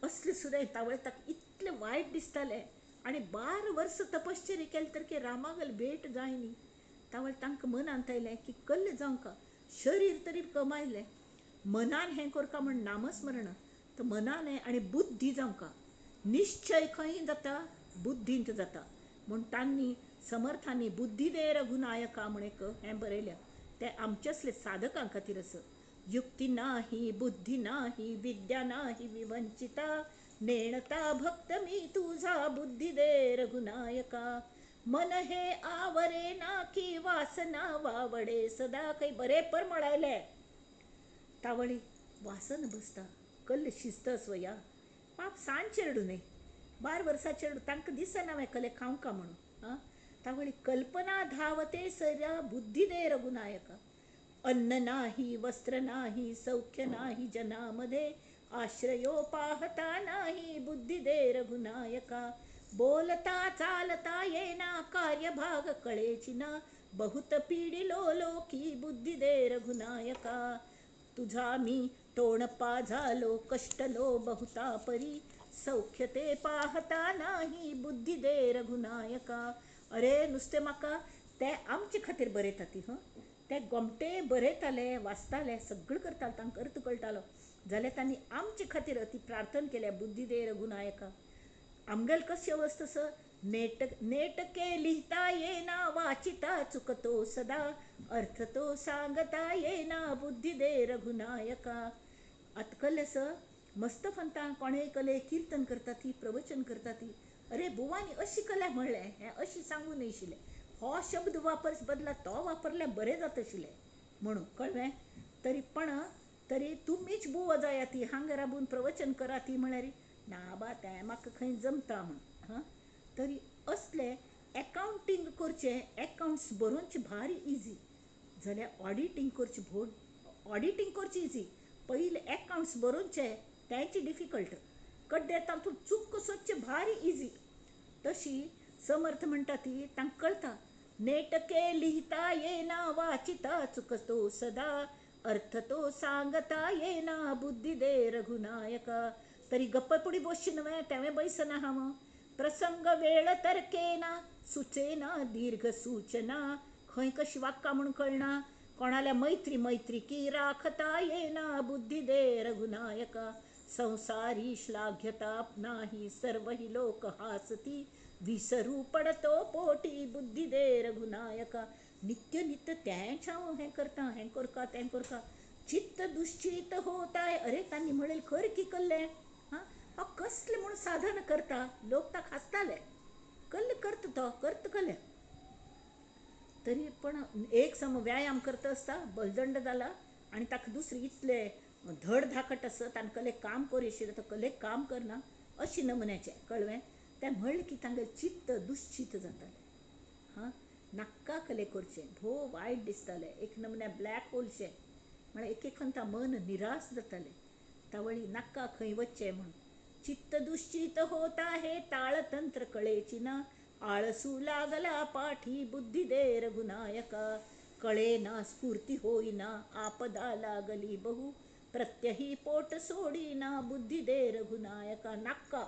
असले सुद्दां तावळ ताका इतलें वायट दिसतालें. आनी 12 वर्सां तपश्चर्या केली तर की रामागल भेट जाय न्ही. तावळ तांकां मनांत आयलें की कल्ले जावंका, शरीर तरी कमायलें, मनान हें करका म्हण नामस्मरण, तर मनान हें आनी बुद्धी जावंका, निश्चय खंय जाता बुद्धींत जाता. म्हूण तांणी समर्थांनी बुद्धी दे रघुनायका म्हण एक हें बरयलें, तें आमचे असले साधकां खातीर आसा. युक्ती नाही बुद्धी नाही विद्या नाही विवंचिता, नेणता भक्त मी तुझा बुद्धी दे रघुनायका. मन हे आवरे ना की वासना वावडे सदा, काही बरे पर म्हणायले तावळी वासन बसता कल्ल शिस्त स्वया. पाप सान चेरडू न्ही, 12 वर्सां चेरडू तांकां दिसना मागीर कले खावंका म्हणून. आं, तावळी कल्पना धावते सरा बुद्धी दे रघुनायका. अन्न नाही वस्त्र नाही सौख्य नाही जनामध्ये, आश्रयो पाहता नाही बुद्धी दे रघुनायका. बोलता चालता येना कार्यभाग कळेची ना, बहुत पीडिलो लोकी बुद्धी दे रघुनायका. तुझा मी तोंडपा झालो कष्टलो बहुता परी, सौख्य ते पाहता नाही बुद्धी दे रघुनायका. अरे नुस्तें म्हाका ते आमचे खातीर बरयता ती. हं, ते गोमटे बरयताले वाचताले सगळें करताले, तांकां अर्थ कळटालो. जाल्यार तांणी आमचे खातीर ती प्रार्थना केल्या बुद्धी दे रघुनायका. आमगेल कशी अवस्था सर, नेट नेटके लिहिता येना वाचिता चुकतो सदा, अर्थ तो सांगता येना बुद्धी दे रघुनायका. आतां कल्ले सर मस्त फंता कोणेय कले किर्तन करता ती, प्रवचन करता ती, अरे बुवांनी अशी कला म्हणलें हें अशी सांगू नाशिल्लें, हो शब्द वापर बदला तो वापरल्यार बरें जाता आशिल्लें म्हणून कळ्ळें. तरी पण तरी तुमीच बुवा जाया ती हांगा राबून प्रवचन करा ती म्हळ्यार ना बा तें म्हाका खंय जमता म्हूण. हां, तरी असलें एकावंटींग करचें, एकावंट्स बरोवचें भारी इजी, जाल्यार ऑडिटींग करचें भोव, ऑडिटींग करचें इजी, पयलीं एकावंट्स बरोवचें तेंच डिफिकल्ट, कड्डे तातूंत चूक सोदचें भारी इजी. तशी समर्थ म्हणटा ती तांकां कळटा. नेटके लिहिता येना वाचिता चुकतो सदा, अर्थ तो सांगता येना बुद्धी दे रघुनायका. तरी गप्पपुडी बसची न्हय तेवें बैसना हांव, प्रसंग वेळ तर्केना सुचेना दीर्घ सूचना, खंय कशी वाक्का म्हूण कळना, कोणाल्या मैत्री मैत्री की राखता येना बुद्धी दे रघुनायका. संसारी श्लाघ्यता नाही सर्वही लोक हासती, विसरू पडतो पोटी बुद्धी दे रघुनायका. नित्य नित्य तेंच हांव हें करता, हें करका तें करका, चित्त दुश्चित होताय. अरे तांणी म्हणलें खर की कल्लें. हां, हो कसलें म्हूण साधन करता, लोक ताका हांसताले, कल्ले करता तो करता कले. तरी पण एक सम व्यायाम करता आसता बलदंड जाला आनी ताका दुसरी इतले धड धाकट आसत आनी कले काम कर आशिल्लें तो कले काम करना अशी नमुन्याचें कळ्ळें. तें म्हणलें की तांगेलें चित्त दुश्चित जातालें. हां, नाक्का कले करचें भोव वायट दिसतालें, एक नमुन्या ब्लॅक होलशें म्हळ्यार एक एक मन निराश जातालें. तावळी नाक्का खंय वचचें म्हूण चित्त दुश्चित होता हे ताळतंत्र कळेची ना, आळसू लागला पाठी बुद्धी दे रघुनायका, कळे ना स्फूर्ती होईना आपदा लागली बहु, प्रत्यही पोट सोडीना बुद्धी दे रघुनायका. नाक्का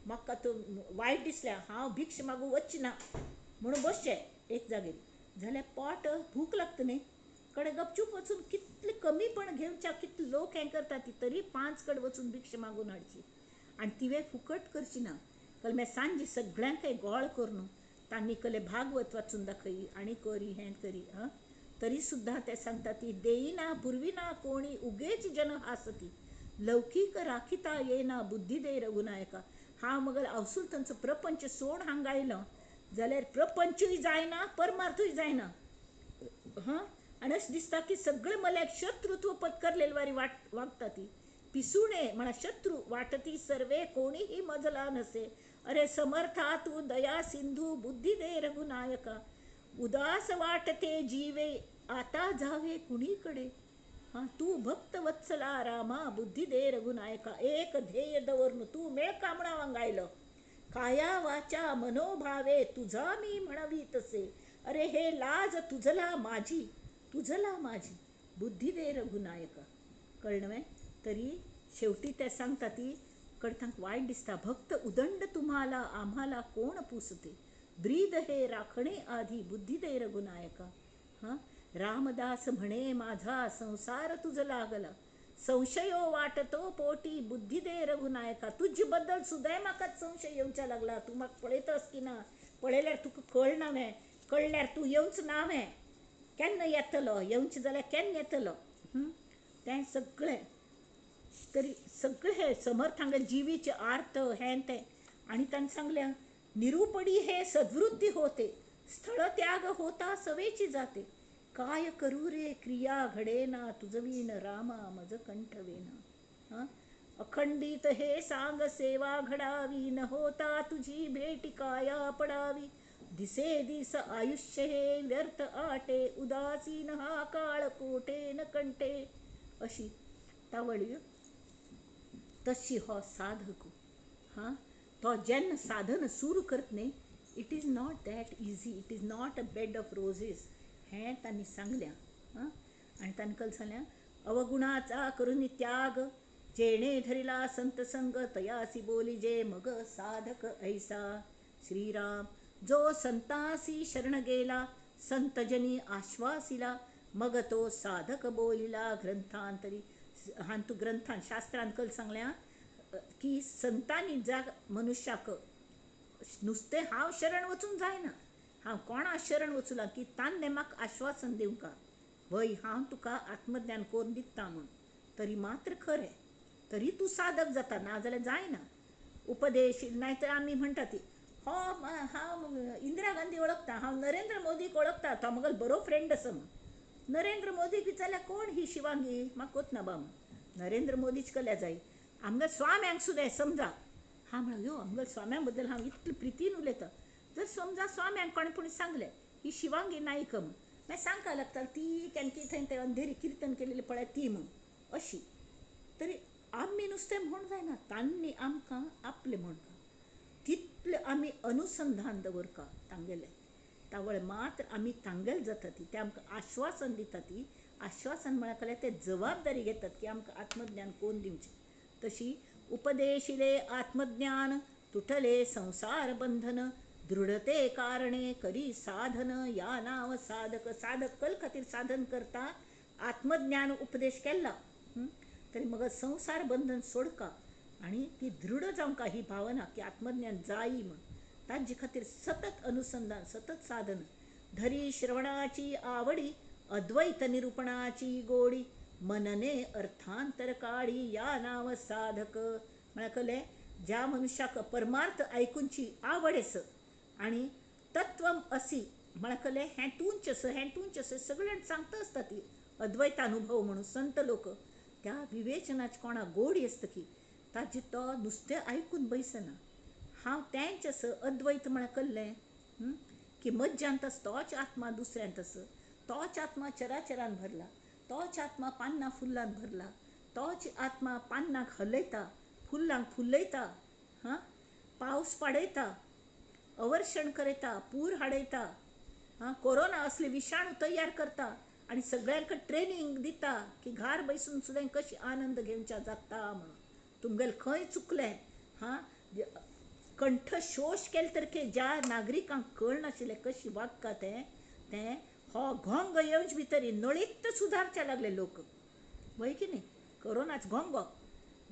म्हाका तो वायट दिसल्या, हांव भिक्ष मागू वचना ना म्हणून बसचें एक जागेर, जाल्यार पोट भूक लागता न्ही, कडेन गपचूप वचून कितले कमीपण घेवच्या कितले लोक हें करता ती तरी 5 कडेन वचून भिक्ष मागून हाडची आनी तिवें फुकट करची ना. कल सांजे सगळ्यांक गोळ करून तांणी कले भागवत वाचून दाखयी आनी करी हें करी. हां, तरी सुद्दां ते सांगता ती देईना पुरविना कोणी उगेच जन हासती, लौकीक राखिता येना बुद्धी दे रघुनायका. हांव मगल आवसूल तांचो प्रपंच सोड हांगा आयलो जाल्यार प्रपंचूय जायना परमार्थूय जायना. हां, आनी अशें दिसता की सगळें मल्याक शत्रुत्व पत्करलेले वारी वागता ती पिसुणे म्हणा शत्रू वाटती सर्वे कोणीही मजला नसे, अरे समर्था तू दया सिंधू बुद्धी दे रघुनायका, उदास वाटते जीवे आता जावे कुणीकडे, हां तू भक्त वत्सला रामा बुद्धी दे रघुनायका. एक ध्येय दवरून तू मेळका म्हणा वांगायलो, काया वाचा मनोभावे तुझा मी म्हणवी तसे, अरे हे लाज तुझला माझी तुझला माझी बुद्धी दे रघुनायका. कळ्ळें? तरी शेवटी ते सांगता ती कडतांक वायट दिसता, भक्त उदंड तुम्हाला आम्हाला कोण पुसते, ब्रीद हे राखणे आधी बुद्धी दे रघुनायका. हां, रामदास म्हणे माझा संसार तुझ लागला, संशयो वाटतो पोटी बुद्धी दे रघुनायका. तुझे बद्दल सुद्दां म्हाका संशय येवच्या लागला, तूं म्हाका पळयतस की ना, पळयल्यार तुका कळना वें, कळ्ळ्यार तूं येवच ना वें, केन्ना येतलो, येवचें जाल्यार केन्ना येतलो. तें सगळें तरी सगळें हे समर्थांगे जिवीचे आर्थ हें तें. आनी ताणें सांगलें निरुपडी हे सद्वृत्ती होते, स्थळ त्याग होता सवेची जाते, काय करू रे क्रिया घडेना तुझवीन रामा मज कंठ वेना. हां, अखंडित हे सांग सेवा घडावी, न होता तुझी भेटी काया पडावी, दिसे दिस आयुष्य हे व्यर्थ आटे, उदासीन हा काळ कोठे न कंठे. अशी तावळी तशी हो साधक. हां, तो जेन्ना साधन सुरू करत न्ही, it is not that easy, it is not a bed of roses हें तांणी सांगलें. हां, आनी तांणी कल सांगलें अवगुणाचा करून त्याग, जेणे धरिला संत संग, तयासी बोली जे मग साधक ऐसा. श्रीराम जो संतासी शरण गेला, संतजनी आश्वासिला, मग तो साधक बोलिला ग्रंथांतरी. हांतू ग्रंथान शास्त्रान कल सांगल्या की संतांनी ज्या मनुष्याक नुस्तें हांव शरण वचूंक जायना, हांव कोणा शरण वचूं की तान्ने म्हाका आश्वासन दिवंका वय हांव तुका आत्मज्ञान करून दिता म्हूण, तरी मात्र खरें तरी तूं साधक जाता, ना जाल्यार जायना. उपदेश नाय तर आमी म्हणटा ती हो हांव इंदिरा गांधी वळखता, हांव नरेंद्र मोदीक वळखता, तो म्हगेलो बरो फ्रेंड आसा म्हूण. नरेंद्र मोदीक विचारल्यार कोण ही शिवांगी म्हाका कोत ना बा म्हूण, नरेंद्र मोदीच कल्या जाय. आमगे स्वाम्यांक सुद्दां समजा हांव म्हणलो यो आमगे स्वाम्यां बद्दल हांव इतले प्रितीन उलयतां, जर समजा स्वाम्यांक कोणें पूण सांगलें ही शिवांगी नायक म्हूण, मागीर सांगपाक लागता ती केन्ना थंय ते अंधेरी किर्तन केलेलें पळय ती म्हूण. अशी तरी आमी नुस्तें म्हूण जायना, तांणी आमकां आपलें म्हणका तितलें आमी अनुसंधान दवरका तांगेलें, तावळ मात्र आमी तांगेल जाता ती, ते आमकां आश्वासन दिता ती, आश्वासन म्हळ्यार ते जबाबदारी घेतात की आमकां आत्मज्ञान कोण दिवचें. तशी उपदेशिले आत्मज्ञान तुटले संसार बंधन, दृढते कारणे करी साधन, या नाव साधक. साधक कल खातीर साधन करता आत्मज्ञान उपदेश केला तरी मग संसार बंधन सोडका आनी ती दृढ जावंका ही भावना की आत्मज्ञान जायी म्हूण, ताजे खातीर सतत अनुसंधान सतत साधन. धरी श्रवणाची आवडी अद्वैत निरूपणाची गोडी, मनने अर्थांतर काढी, या नाव साधक. म्हळ्यार कळ्ळें ज्या मनुष्याक परमार्थ आयकुची आवड आसा आनी तत्वम असी म्हळ्यार कळ्ळें हें तूंच आसा हें तूंच आसा सगळ्यांक सांगता आसता ती अद्वैतानुभव म्हणून संत लोक त्या विवेचनाची कोणाक गोडी आसता की ताजी तो नुस्तें आयकून बैसना. हांव तेंच आसा अद्वैत म्हळ्यार कळ्ळें की मज्जांत आसा तोच आत्मा दुसऱ्यांत आसा, तोच आत्मा चराचरान भरला, तोच आत्मा पान्नां फुल्लान भरला, तोच आत्मा पान्नाक हलयता, फुल्लांक फुलयता, हां पावस पाडयता, अवर्षण करयता, पूर हाडयता, हां कोरोना असले विशाणू तयार करता आनी सगळ्यांक ट्रेनींग दिता की घार बसून सुद्दां कशी आनंद घेवच्या जाता म्हणून. तुमगेले खंय चुकलें हां कंठशोश केले तरेके ज्या नागरिकांक कळनाशिल्लें कशी वागता तें तें हो घोंग येवचे भितर नळीत सुदारचे लागले लोक, वय की न्ही. कोरोनाच घोंगो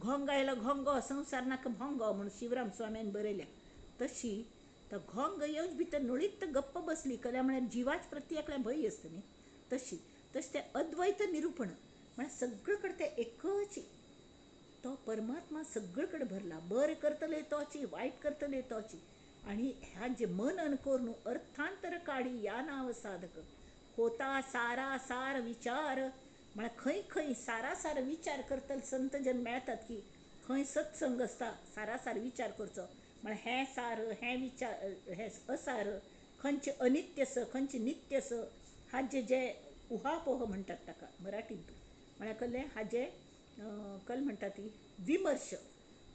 घोंग आयलो घोंगो संवसार नाका भोंगो म्हणून शिवराम स्वाम्यान बरयल्या तशी तो घोंग येवचे भितर नळीत गप्प बसली कल्या म्हळ्यार जिवाच प्रती एकल्या भंय आसता न्ही. तशी तशें तें अद्वैत निरुपण म्हळ्यार सगळे कडेन तें एकच तो परमात्मा सगळे कडेन भरला, बरें करतले तोची वायट करतले तोची. आनी ह्या जे मनन करून अर्थांतर काडी ह्या नांव साधक होता सारा सार विचार म्हळ्यार खंय खंय सारा सार विचार करतले संत जन मेळटात की खंय सत्संग आसता सारा सार विचार करचो म्हळ्यार हें सार हें विचार हें असार खंयचें अनित्य आसा खंयचें नित्य आसा हाजे जे उहापोह म्हणटात ताका मराठींत म्हळ्यार कळ्ळें हाजे कल म्हणटा ती विमर्श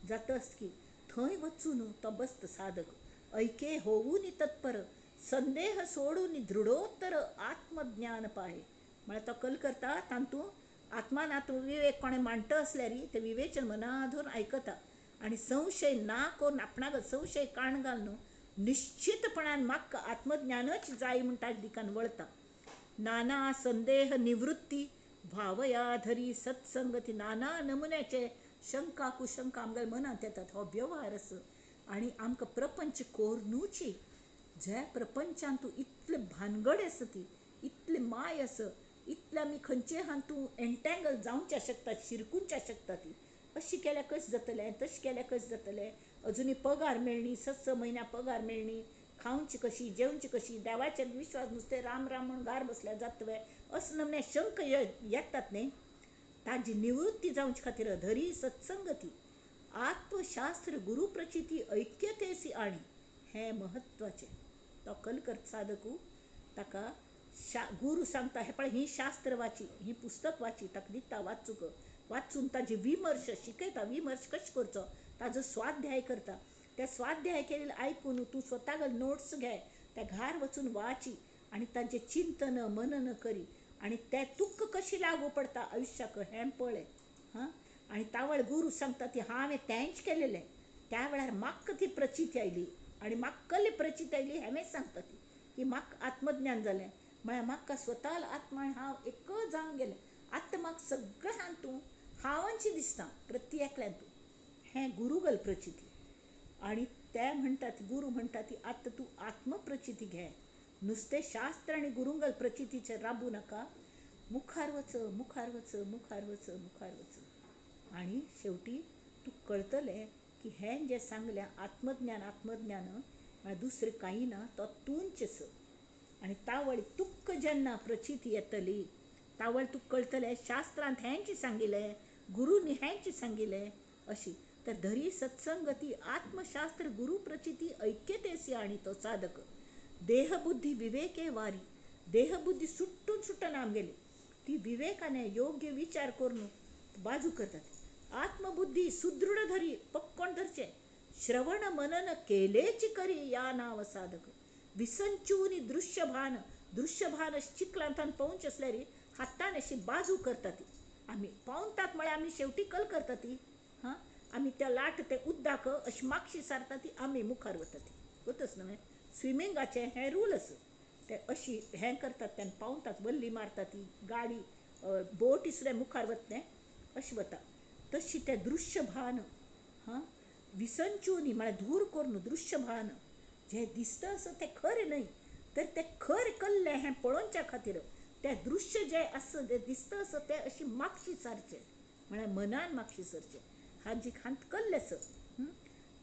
जाता आसता की थंय वचून तो बसता साधक ऐके होवून तत्पर संदेह सोडून दृढोत्तर आत्मज्ञान पाहे म्हळ्यार तो कल करता तातूंत आत्मान आत्मविवेक कोणें मांडटा आसल्यार तें विवेचन मना धरून आयकता आनी संशय ना करून आपणाक संशय काण घालून निश्चितपणान म्हाका आत्मज्ञानच जाय म्हणटा दिकान वळता. नाना संदेह निवृत्ती भावया धरी सत्संगती नाना नमुन्याचे शंका कुशंका आमगेल्या मनांत येतात. हो व्यवहार आसा आनी आमकां प्रपंच कोरनूची ज्या प्रपंचान तूं इतले भानगड आसा ती इतली माय आसा इतले आमी खंयचे हांगा तूं एन्टेंगल जावच्या शकता शिरकुच्या शकता ती अशी केल्यार कशें जातलें तशें केल्यार कशें जातलें अजुनूय पगार मेळणी 6-6 म्हयन्या पगार मेळणी खावची कशी जेवची कशी देवाचेर विश्वास नुस्तें राम राम म्हणून घार बसल्यार जातलें असो नमने शंक येतात न्ही. ताजी निवृत्ती जावचे खातीर धरी सत्संगती आत्मशास्त्र गुरुप्रचिती ऐक्यतेसी आनी हें म्हत्वाचें. तो कल करता साधकू ताका गुरू सांगता हें पळय ही शास्त्र वाची ही पुस्तक वाची ताका दिता वाचूंक वाचून ताजी विमर्श शिकयता विमर्श कशें करचो ताजो स्वाध्याय करता त्या स्वाध्याय केलेले आयकून तूं स्वताक नोट्स घे त्या घार वचून वाची आनी ताजें चिंतन मनन करी आनी तें तुका कशी लागू पडटा आयुश्याक हें पळय. हां आनी तावळ गुरू सांगता ती हांवें तेंच केलेलें त्या वेळार म्हाका ती प्रचिती आयली आनी म्हाका कसली प्रचिती आयली हांवें सांगता ती की म्हाका आत्मज्ञान जालें म्हळ्यार म्हाका स्वताल आत्मा हांव एक जावन गेलें आतां म्हाका सगळ्यान तूं हांवांची दिसता प्रति एकल्यान तूं हें गुरुगल प्रचिती. आनी ते म्हणटात गुरू म्हणटा ती आतां तूं आत्मप्रचिती घे नुस्तें शास्त्र आनी गुरुंगल प्रचितीचेर राबू नाका मुखार वच मुखार वच मुखार वच मुखार वच आनी शेवटी तूं कळटलें की हें जें सांगलें आत्मज्ञान आत्मज्ञान म्हळ्यार दुसरें कांय ना तो तूंच आसा. आनी तावळ तुका जेन्ना प्रचिती येतली तावळ तुका कळटलें शास्त्रांत हेंच सांगिल्लें गुरूंनी हेंच सांगिल्लें अशी तर धरी सत्संगती आत्मशास्त्र गुरुप्रचिती ऐक्यतेसी आनी तो साधक देहबुद्धी विवेके वारी देहबुद्धी सुट्टून सुट्टून आमगेली ती विवेकाने योग्य विचार करून बाजू करतात. आत्मबुद्धी सुदृढ धरी पक्कोण धरचे श्रवण मनन केलेची करी या नाव साधक विसंचूनी दृश्यभान दृश्यभान चिखलांतान पवचे आसल्यार हातान अशी बाजू करतात आमी पावतात म्हळ्यार आमी शेवटी कल करतात ती हां आमी त्या लाट ते उद्दाक अशी मागशी सारता ती आमी मुखार वता ती वतच न्हय. स्विमिंगाचें हें रूल आसा ते अशी हें करतात तेन्ना पावतात वल्ली मारता ती गाडी बोटी सुद्दां मुखार वता तें अशें वता तशी तें दृश्यभान हां विसंचूनी म्हळ्यार धूर करून दृश्यभान जें दिसता आसा तें खरें न्हय तर तें खरें कल्लें हें पळोवच्या खातीर तें दृश्य जें आसा जें दिसता आसा तें अशी मागशी सारचें म्हळ्यार मनान मागशी सरचें हाजी खांत कल्लें आसा.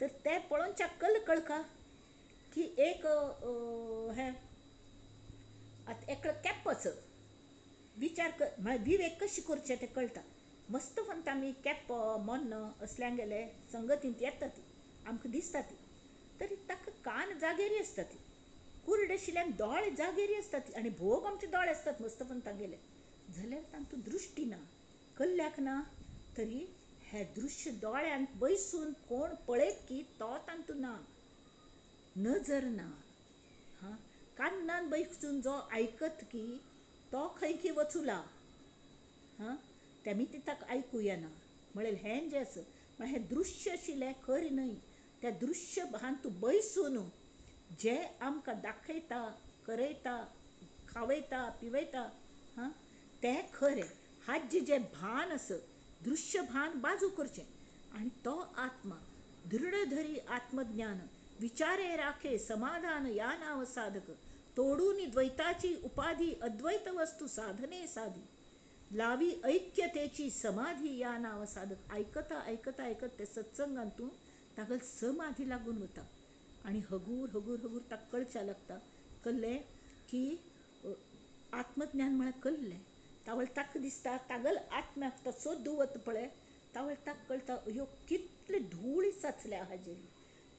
तर तें पळोवच्याक कल कळका की एक हें आतां एकलो केप्पच विचार कर म्हळ्यार विवेक कशें करचें तें कळटा. मस्त म्हणटा आमी केप्पो मोन्नो असल्यांगेले संगतींत येता ती आमकां दिसता ती, तरी ताका कान जागेरी आसता ती, कुर्ड आशिल्ल्यान दोळे जागेरी आसता ती आनी भोग आमचे दोळे आसतात मस्त तांगेले, जाल्यार तांतूं दृश्टी ना, कल्ल्याक ना, तरी हे दृश्य दोळ्यान बैसून कोण पळयत की तो तांतूं ना, नजर ना, हां कान्नान बैसून जो आयकत की तो खंय की वचुला, हां तेमी ती ताका आयकूं येना. म्हळ्यार हें जें आसा म्हळ्यार हें दृश्य आशिल्लें खरें न्हय, त्या दृश्य हातूं बैसून जे आमकां दाखयता, करयता, खावयता, पिवयता, हां तें खरें. हाजें जें भान आसा दृश्य भान बाजू करचें आनी तो आत्मा दृढ धरी आत्मज्ञान विचारे राखे समाधान या नाव साधक तोडून द्वैताची उपाधी अद्वैत वस्तू साधने साधी लावी ऐक्यतेची समाधी या नाव साधक. आयकता आयकता आयकत ते सत्संगांतून ताका समाधी लागून वता आनी हगूर हगूर हगूर ताका कळच्या लागता कळ्ळें की आत्मज्ञान म्हळ्यार कळ्ळें. तावळ ताका दिसता तागल आत्म्याक तसो दुवत पळय, तावळ ताका कळटा ह्यो कितले धूळ साचल्या हाजेरी.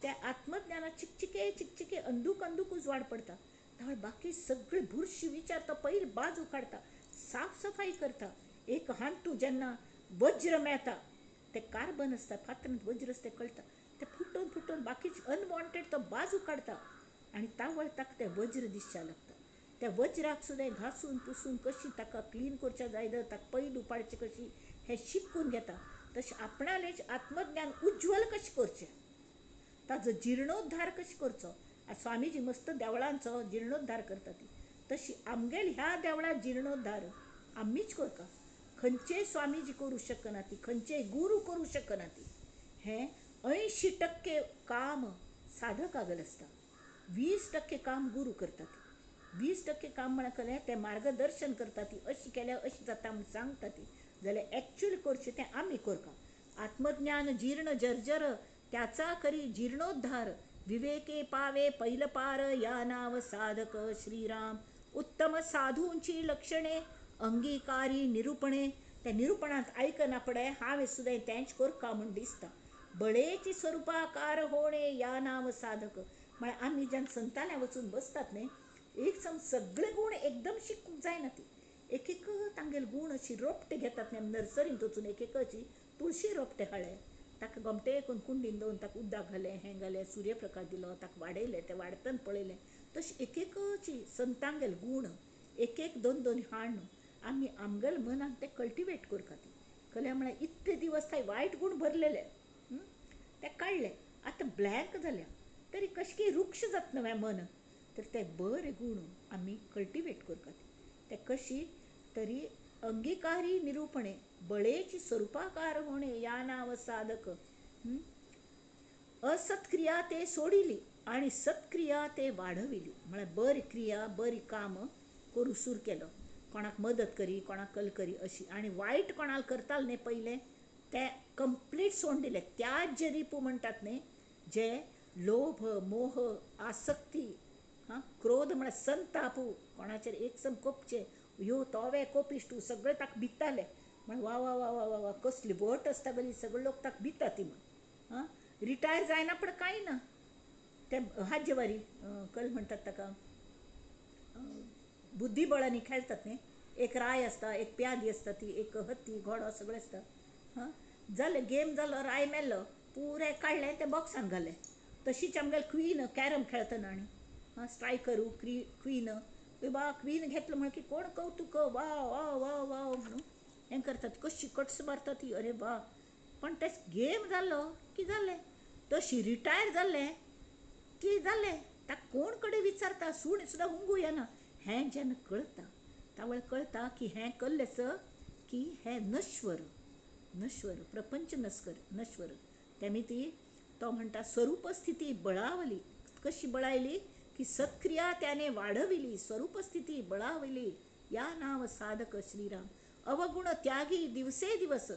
त्या आत्मज्ञानात चिकचिके चिकचिके अंदूक अंदूक उजवाड पडटा. तावळ बाकी सगळे बुरशी विचार तो पयलीं बाजू काडटा, साफ सफाई करता. एक हांतू जेन्ना वज्र मेळटा ते कार्बन आसता, फातरांत वज्र आसता तें कळटा, ते फुटोवन फुटोवन बाकीचे अनवॉन्टेड तो बाजू काडटा आनी तावळ ताका तें वज्र दिसच्या लागता. त्या वज्राक सुद्दां घासून पुसून कशी ताका क्लीन करच्या जाय, ताका पैलू पाडचे कशी हें शिकून घेता. तशें आपणालें आत्मज्ञान उज्ज्वल कशें करचें, ताजो जिर्णोद्धार कशें करचो. आतां स्वामीजी मस्त देवळांचो जिर्णोद्धार करता ती, तशी आमगेल ह्या देवळांत जिर्णोद्धार आमीच करता. खंयचेय स्वामीजी करूं शकना ती, खंयचेय गुरू करूं शकना ती. हें 80% काम साधकागेलें आसता, 20% काम गुरू करता ती. 20% काम म्हळ्यार कळ्ळें तें मार्गदर्शन करता ती, अशें केल्यार अशें जाता म्हूण सांगता ती, जाल्यार एक्चुअली करचें तें आमी करता. आत्मज्ञान जीर्ण जर्जर त्याचा करी जीर्णोद्धार विवेके पावे पैल पार या नाव साधक श्रीराम. उत्तम साधूंची लक्षणे अंगीकारी निरूपणे, त्या निरूपणांत आयकना पडे हांवें सुद्दां तेंच करका म्हूण दिसता. बळेची स्वरुपाकार होणे या नाव साधक. म्हळ्यार आमी जेन्ना संतांल्या वचून बसतात न्ही, एक सम सगळे गूण एकदम शिकूंक जायना ती, एक एक तांगेले गूण अशी रोपटे घेतात न्ही. आमी नर्सरींत वचून एक एकाची तुळशी रोपटे हाडले, ताका गोमटे करून कुंडीन दवरून ताका उदक घालें, हें घालें, सूर्यप्रकाश दिलो, ताका वाडयलें, तें वाडटना पळयलें. तशें एक एकची संतांगेले गूण एक एक दोन दोन हाडून आमी आमगेले मनाक ते कल्टिवेट करता ती. कळ्ळें म्हळ्यार इतले दिवस थंय वायट गूण भरलेले ते काडले, आतां ब्लँक जाल्या तरी कशें की वृक्ष जाता न्हय मन, तर ते बरे गूण आमी कल्टिवेट करता ती. ते कशी तरी अंगीकारी निरूपणे बळेची स्वरुपाकार होणे या नाव साधक. असत्क्रिया ते सोडिली आणि सत्क्रिया ते वाढविली. म्हळ्यार बरी क्रिया बरी काम करूं सुरू केलो, कोणाक मदत करी, कोणाक कल करी अशी, आनी वायट कोणाक करताले न्ही पयलें ते कंप्लीट सोडून दिले. त्याच जे रिपू म्हणटात न्ही, जे लोभ मोह आसक्ती, हां क्रोध म्हळ्यार संताप, कोणाचेर एक सम कोपचें, ह्यो तोवे कोपिश्ट सगळे ताका भिताले, म्हण वा वा वा वा वा वा कसली वट आसता गली, सगळे लोक ताका भिता ती म्हण. हां रिटायर जायना पण कांय ना, ते हाजेवारी कल म्हणटात ताका, बुद्धिबळांनी खेळटात न्ही, एक राय आसता, एक प्यादी आसता ती, एक हत्ती घोडो सगळें आसता. हां जालें गेम जालो, राय मेलो, पुरें काडलें तें बॉक्सान घालें. तशीच आमगेले क्वीन कॅरम खेळटना आनी हां स्ट्रायकरू क्वीन बा क्वीन घेतलो म्हण की कोण कौतुक वा वा वा वा म्हणून हें करतात, कशी कट्स मारता ती, अरे वा. पण तें गेम जालो की जालें, तशी रिटायर जालें की जालें, ताका कोण कडेन विचारता, सूण सुद्दां हुंगू येना. हें जेन्ना कळटा तावळ कळटा की हें कल्लेंच की हें नश्वर, नश्वर प्रपंच नस्कर नश्वर. तेमी ती तो म्हणटा स्वरूपस्थिती बळावली. कशी बळायली की सत्क्रिया त्याने वाढविली, स्वरूपस्थिती बळावली या नाव साधक श्रीराम. अवगुण त्यागी दिवसे दिवस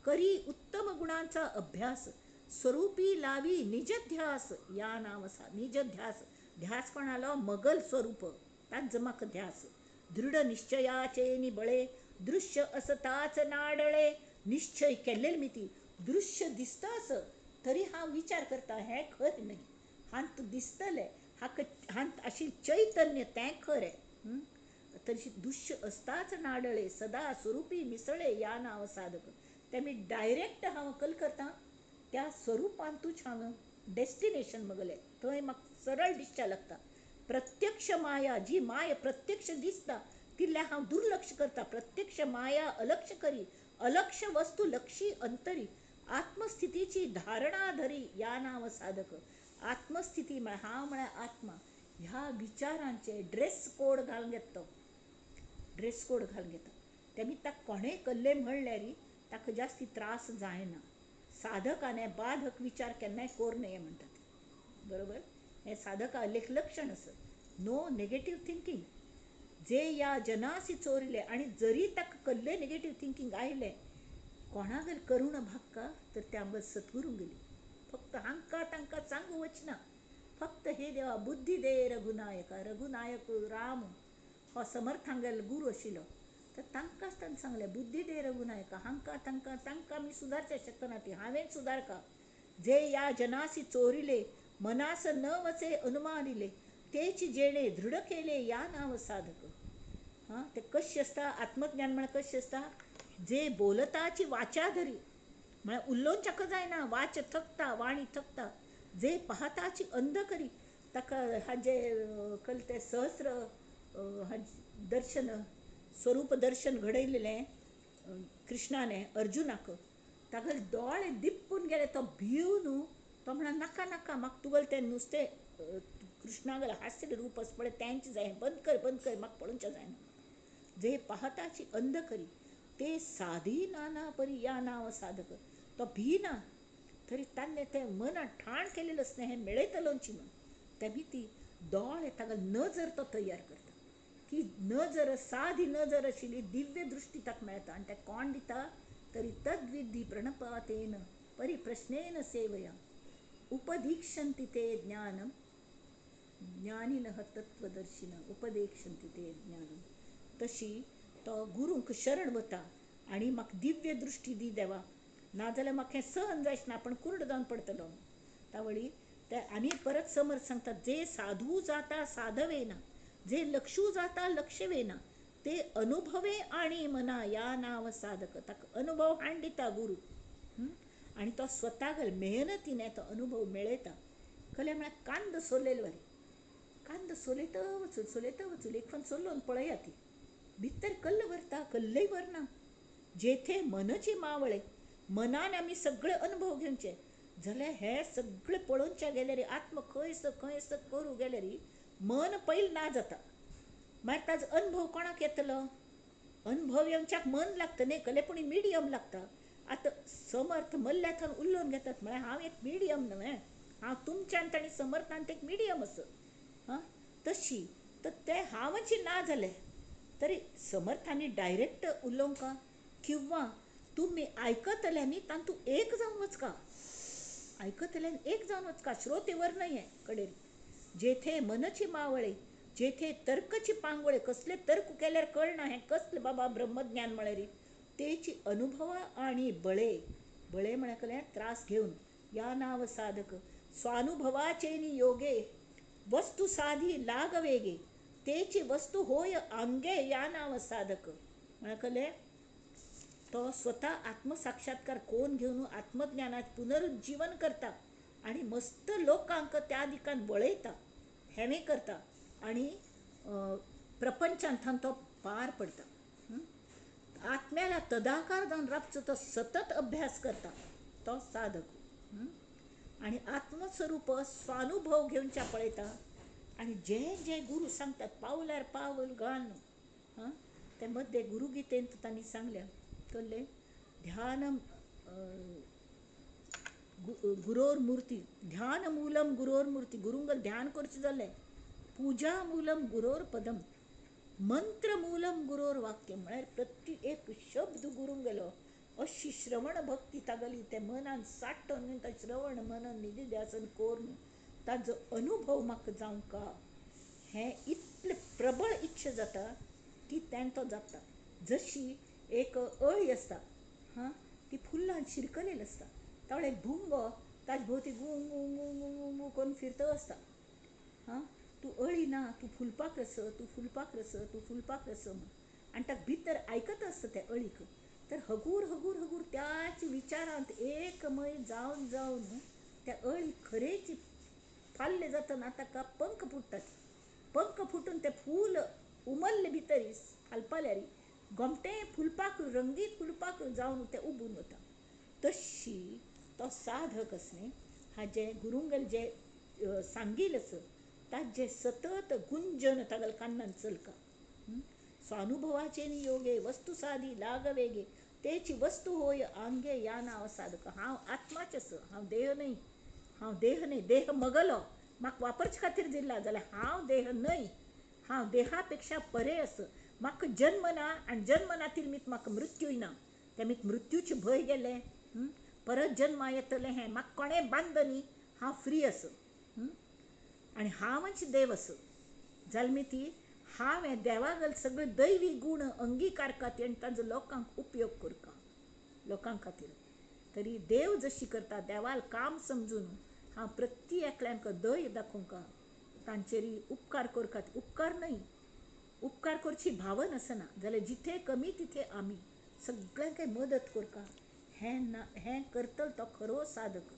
करी उत्तम गुणांचा अभ्यास, स्वरूपी लावी निजध्यास या नाव सा निजध्यास. ध्यास कोणालो मगल स्वरूप ताच म्हाका ध्यास. दृढ निश्चयाचे निबळे दृश्य असताच नाडळे. निश्चय केल्लेली मिती दृश्य दिसता अस तरी हांव विचार करता हें खरें न्हय, हांत दिसतलें हाका हांत आशिल्लें चैतन्य तें खरें. तशी दृश्य असताच नाडळे सदा स्वरूपी मिसळे या नांव साधक. तें मी डायरेक्ट हांव कल करता त्या स्वरुपांतूच हांव डेस्टिनेशन मगलें थंय म्हाका सरळ दिसच्या लागता. प्रत्यक्ष माया जी माया प्रत्यक्ष दिसता तितल्या हांव दुर्लक्ष करता. प्रत्यक्ष माया अलक्ष करी अलक्ष वस्तू लक्षी अंतरी आत्मस्थितीची धारणा धरी या नांव साधक. आत्मस्थिती म्हळ्यार हांव म्हळ्यार आत्मा ह्या विचारांचे ड्रेस कोड घालून घेता. तो ड्रेस कोड घालून घेता तेमी ताका कोणें कल्ले म्हणल्यार ताका जास्ती त्रास जायना. साधकाने बाधक विचार केन्नाय करूं नये म्हणटात, बरोबर. हें साधका एक लक्षण आसा, नो नेगेटीव थिंकींग. जे या जनासी चोरिले आनी जरी ताका कल्ले नेगेटीव थिंकींग आयलें कोणागेर करुणा भागका तर त्या आमगेर सद्गुरूंक गेली. फक्त हांकां तांकां सांगू वचना, फक्त हे देवा बुद्धी दे रघुनायका. रघुनायक राम हो समर्थांगेलो गुरू आशिल्लो तर तांकांच ताणें सांगलें बुद्धी दे रघुनायका, हांकां तांकां तांकां आमी सुदारचें शकना ती हांवें सुदारका. जे या जनासी चोरिले मनास न वचे अनुमानिले तेची जेणे दृढ केले या नांव साधक. हां ते कशें आसता आत्मज्ञान म्हळ्यार कशें आसता, जे बोलताची वाचा धरी म्हळ्यार उलोवच्याक जायना, वाच थकता वाणी थकता. जे पाहताची अंध करी ताका हाजे कल ते सहस्र दर्शन स्वरूप दर्शन घडयलेलें कृष्णाने अर्जुनाक तागेले दोळे दिपून गेले. तो भिवन तो म्हणा नाका नाका म्हाका तुगेलें तें नुस्तें कृष्णागेलें हास्य रूप आसा पळय तेंच जाय, बंद कर बंद कर म्हाका पळोवचें जायना. जे पाहताची अंध करी ते साधी नाना परी या नांव साधक. तो भिना तरी ताणें तें मनात ठाण केलेलें आसता हें मेळयतलोची म्हूण तेमी ती दोळे ताका नजर तो तयार करता की नजर साधी नजर आशिल्ली दिव्य दृश्टी ताका मेळटा. आनी तें कोण दिता तरी तद्विधी प्रणपातेन परिप्रश्नेन सेवया उपदीक्षन्ति ते ज्ञानम ज्ञानिनः तत्वदर्शिन उपदेक्षन्ति ते ज्ञानम. तशी तो गुरूंक शरण वता आनी म्हाका दिव्य दृश्टी दी देवा, नाजाल्यार म्हाका हें सहन जायना, आपूण कुर्ड जावन पडटलो. तावळी ते आनी परत समर्थ सांगतात जे साधू जाता साधवेना जे लक्षू जाता लक्षवेना ते अनुभवे आणि मना या नांव साधक. ताका अनुभव हाडून दिता गुरू आनी तो स्वता मेहनतीने तो अनुभव मेळयता. कले म्हळ्यार कांदो सोलयले वरी कांदो सोलयता वचून सोलयता वचून एक फावट सोल्लो पळया ती भितर कल्ल भरता कल्लय भरना. जेथे मनची मावळे मनान आमी सगळे अनुभव घेवचे जाल्यार हे सगळे पळोवच्या गेल्यार आत्म खंय खंय करूं गेल्यार मन पयलीं ना जाता. मागीर ताजो अनुभव कोणाक येतलो? अनुभव येवच्याक मन लागता न्ही, कले पूण मिडियम लागता. आतां समर्थ मल्ल्या थंय उलोवन घेतात म्हळ्यार हांव एक मिडियम न्हय, हांव तुमच्यान आनी समर्थांत एक मिडियम आसा. हां तशी तर ते हांवची ना जालें तरी समर्थांनी डायरेक्ट उलोवंक किंवा तुमी आयकतल्यांनी तातूंत एक जावन वचका, आयकतल्यांनी एक जावन वचका. श्रोतेवर न्हय कडेन जेथे मनची मावळे जेथे तर्कची पांगोळे कसले तर्क केल्यार कळना हें कसलें बाबा ब्रह्मज्ञान म्हळ्यार तेची अनुभवा आनी बळे बळे म्हळ्यार कसलें त्रास घेवन या नांव साधक. स्वानुभवाचे योगे वस्तू साधी लाग वेगे तेची वस्तू होय आंगे या नांव साधक. म्हळ्यार कसलें तो स्वता आत्मसाक्षात्कार कोण घेवन आत्मज्ञानात पुनरुज्जीवन करता आनी मस्त लोकांक त्या दिकान वळयता, हेवें करता आनी प्रपंचांतल्यान तो पार पडटा. आत्म्याला तदाकार जावन राबचो तो सतत अभ्यास करता तो साधक. आनी आत्मस्वरूप स्वानुभव घेवच्या पळयता आनी जे जे गुरू सांगतात पावलार पावल घालून. हां ते मध्य गुरुगीतेंत तांणी सांगल्या कसलें ध्यान गुरोर मूर्ती ध्यान मूलम गुरोर मूर्ती गुरुंगल ध्यान करचें जालें पूजा मूलम गुरोर पदम मंत्र मूलम गुरोर वाक्य म्हळ्यार प्रति एक शब्द गुरूंक गेलो अशी श्रवण भक्ती तागली ते मनान साठोवन श्रवण मनन निधिध्यासन करून ताजो अनुभव म्हाका जावंक हें इतलें प्रबळ इच्छा जाता की तें तो जाता. जशी एक अळी आसता, हां, ती फुल्लान शिरकलेली आसता, तावळ एक भुंगो ताजे भोंवती गूं गूं गूं गूं गूं गूं करून फिरता आसता. हां, तूं अळी ना, तूं फुलपाक रस, तूं फुलपाक रस, तूं फुलपाक रस म्हण. आनी ताका भितर आयकत आसता त्या अळीक. तर हगूर हगूर हगूर त्याच विचारांत एकमय जावन जावन त्या अळीक खरेची फाल्ले जातना ताका पंख फुट्टात. पंख फुटून ते फूल उमल्ले भितर फालपाल्यार गोमटें फुलपाक रंगीत फुलपाक जावन तें उबून वता. तशी तो साधक आसलें हाजें गुरुंगेल जें सांगील आसा ताजें सतत गुंजन तागेल्या कान्नान चलका. स्वानुभवाचे नियोगे वस्तू साधी लागवेगे तेची वस्तू होय आंगे या नांव साधक. हांव आत्माच आसा, हांव देह न्हय, हांव देह न्हय, देह मगलो म्हाका वापरचे खातीर दिला जाल्यार हांव देह न्हय, हांव देहा पेक्षा परे आसा. म्हाका जन्म ना आनी जन्म नातिल्मीत म्हाका मृत्यूय ना, तेमीत मृत्यूचे भंय गेलें, परत जन्मा येतलें हें म्हाका कोणें बांद न्ही, हांव फ्री आसा आनी हांवच देव आसा. जाल्यार ती हांवें देवागल सगळे दैवी गूण अंगीकार खातीर आनी ताजो लोकांक उपयोग करता लोकां खातीर. तरी देव जशी करता देवाल काम समजून हांव प्रत्येक एकल्यांक दय दाखोवंक तांचेर उपकार करता. उपकार न्हय, उपकार करची भावना आसना जाल्यार जिथे कमी तिथे आमी सगळ्यांक मदत करता. हें ना हें करतलो तो खरो साधक.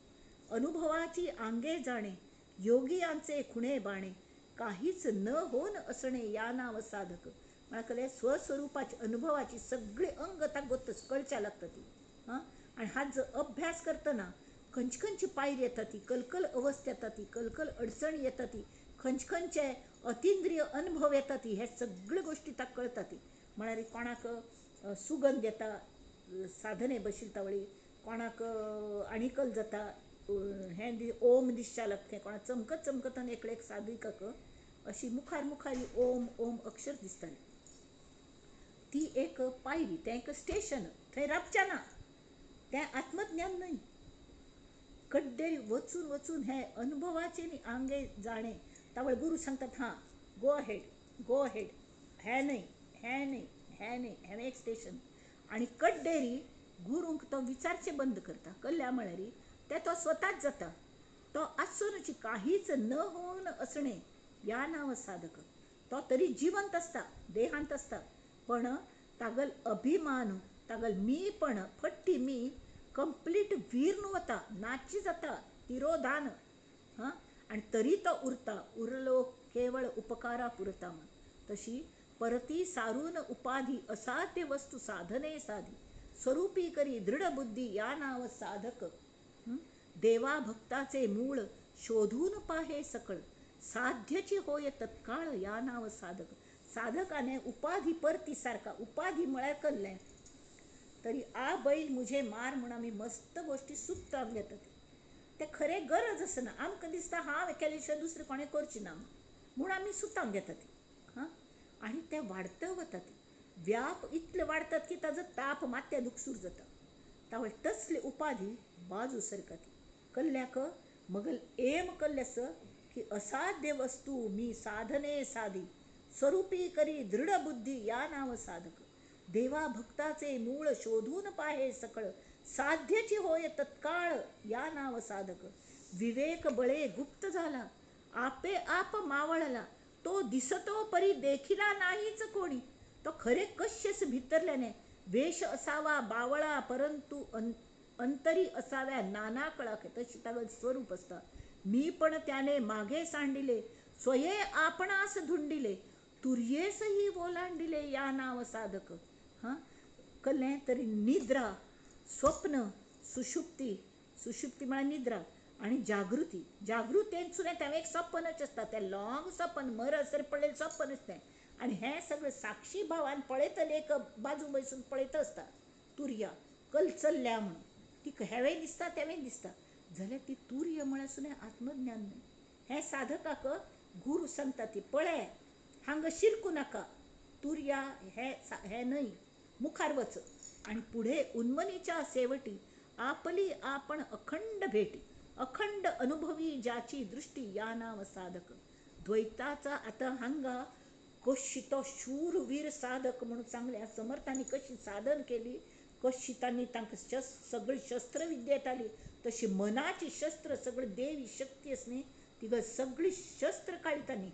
अनुभवाची आंगे जाणे योगियांचे खुणे बाणे काहीच न होन असणे या नाव साधक. म्हळ्यार कळ्ळें, स्वस्वरुपाची अनुभवाची सगळी अंग ताका गोत्तच कळच्या लागता ती. हां, आनी हाजो अभ्यास करतना खंयची खंयची पायरी येता ती, कलकल अवस्था येता ती, कलकल अडचणी येता ती, खंयचे खंयचे अतिंद्रिय अनुभव येता ती, हे सगळे गोश्टी ताका कळटा ती. म्हळ्यार कोणाक सुगंध येता साधने बशिल्ले तावळी, कोणाक आणिकल जाता हें ओम दिसच्या लागता, कोणाक चमकत चमकत एकले एक साधिकाक अशी मुखार मुखार ओम ओम अक्षर दिसतालें. ती एक पायरी, तें एक स्टेशन, थंय राबचें ना, तें आत्मज्ञान न्हय. कड्डेर वचून वचून हे अनुभवाचे न्ही आंगे जाणे. तावळ गुरू सांगतात, हां, गो अहेड गो अहेड, हें न्हय हें न्हय हें न्हय, हें एक स्टेशन. आनी कड्डेरी गुरूंक तो विचारचें बंद करता. कल्ल्या म्हळ्यार तें तो स्वताच जाता, तो आसूनच काहीच न होवन असणे या नांव साधक. तो तरी जिवंत आसता, देहांत आसता, पण तागल अभिमान तागल मीपण फट्टी मी कंप्लीट वीर्ण वता, नाची जाता, तिरोधान. हां, आनी तरी तो उरता, उरलो केवळ उपकारा पुरता म्हण. तशी परती सारून उपाधी असाध्य वस्तू साधने साधी स्वरूपी करी दृढ बुद्धी या नाव साधक. देवा भक्ताचे मूळ शोधून पाहे सकळ साध्यची होय तत्काळ या नाव साधक. साधकाने उपाधी परती सारका उपाधी म्हळ्यार कल्लें तरी आ बैल मुझे मार म्हूण आमी मस्त गोश्टी सुत्तान घेतात. ते खरें गरज आसना, आमकां दिसता हांव केले शिवाय दुसरें कोणें करचें ना म्हूण आमी सुतान घेतात. हां, आनी ते वाडत वतात, व्याप इतले वाडतात की ताजो ताप मात्या दुखसूर जाता. तावळ तसली उपाधी बाजू सरकती. कल्ल्याक मगल एम कल्ले आसा की असाध्य वस्तू मी साधने साधी स्वरूपी करी दृढ बुद्धी या नाव साधक. देवा भक्ताचे मूळ शोधून पाहे सकळ साध्यची होय तत्काळ या नाव साधक. विवेक बळे गुप्त झाला आपे आप मावळला तो दिसतो परी देखिला नाहीच कोणी. तो खरे कश्यच भितरल्याने वेश असावा बावळा परंतु अंतरी असाव्या नाना कळा तशी तागेलें स्वरूप आसता. मी पण त्याने मागे सांडिले स्वये आपणास धुंडिले तुर्येसही ओलांडिले या नाव साधक. हां, कळ्ळें तरी निद्रा स्वप्न सुषुप्ती, सुषुप्ती म्हळ्यार निद्रा आनी जागृती. जागृतेंत सुद्दां तें एक सपनच आसता, तें लाँग सपन मरसर पडलेलें सपनच तें. आनी हें सगळें साक्षी भावान पळयतले एक बाजू बसून पळयत आसता तुर्या कलचल्ल्या म्हणून ती हेवें दिसता तेवें दिसता जाल्यार ती तुर्य म्हळ्यार सुद्दां आत्मज्ञान न्हय. हें साधकाक गुरू सांगता ती पळय हांगा शिरकूं नाका, तुर्या हें हें न्हय, मुखार वच. आणि पुढे उन्मनीच्या सेवटी आपली आपण अखंड भेटी, अखंड अनुभवी ज्याची दृष्टी या नाव साधक. द्वैताचा आता हांगा कशी तो शूरवीर साधक म्हणून सांगल्या समर्थांनी कशी साधन केली, कशी तांणी तांकां सगळी शस्त्रविद्या येताली, तशी मनाची शस्त्र सगळी देवी शक्ती आसली तिका सगळी शस्त्र काडली तांणी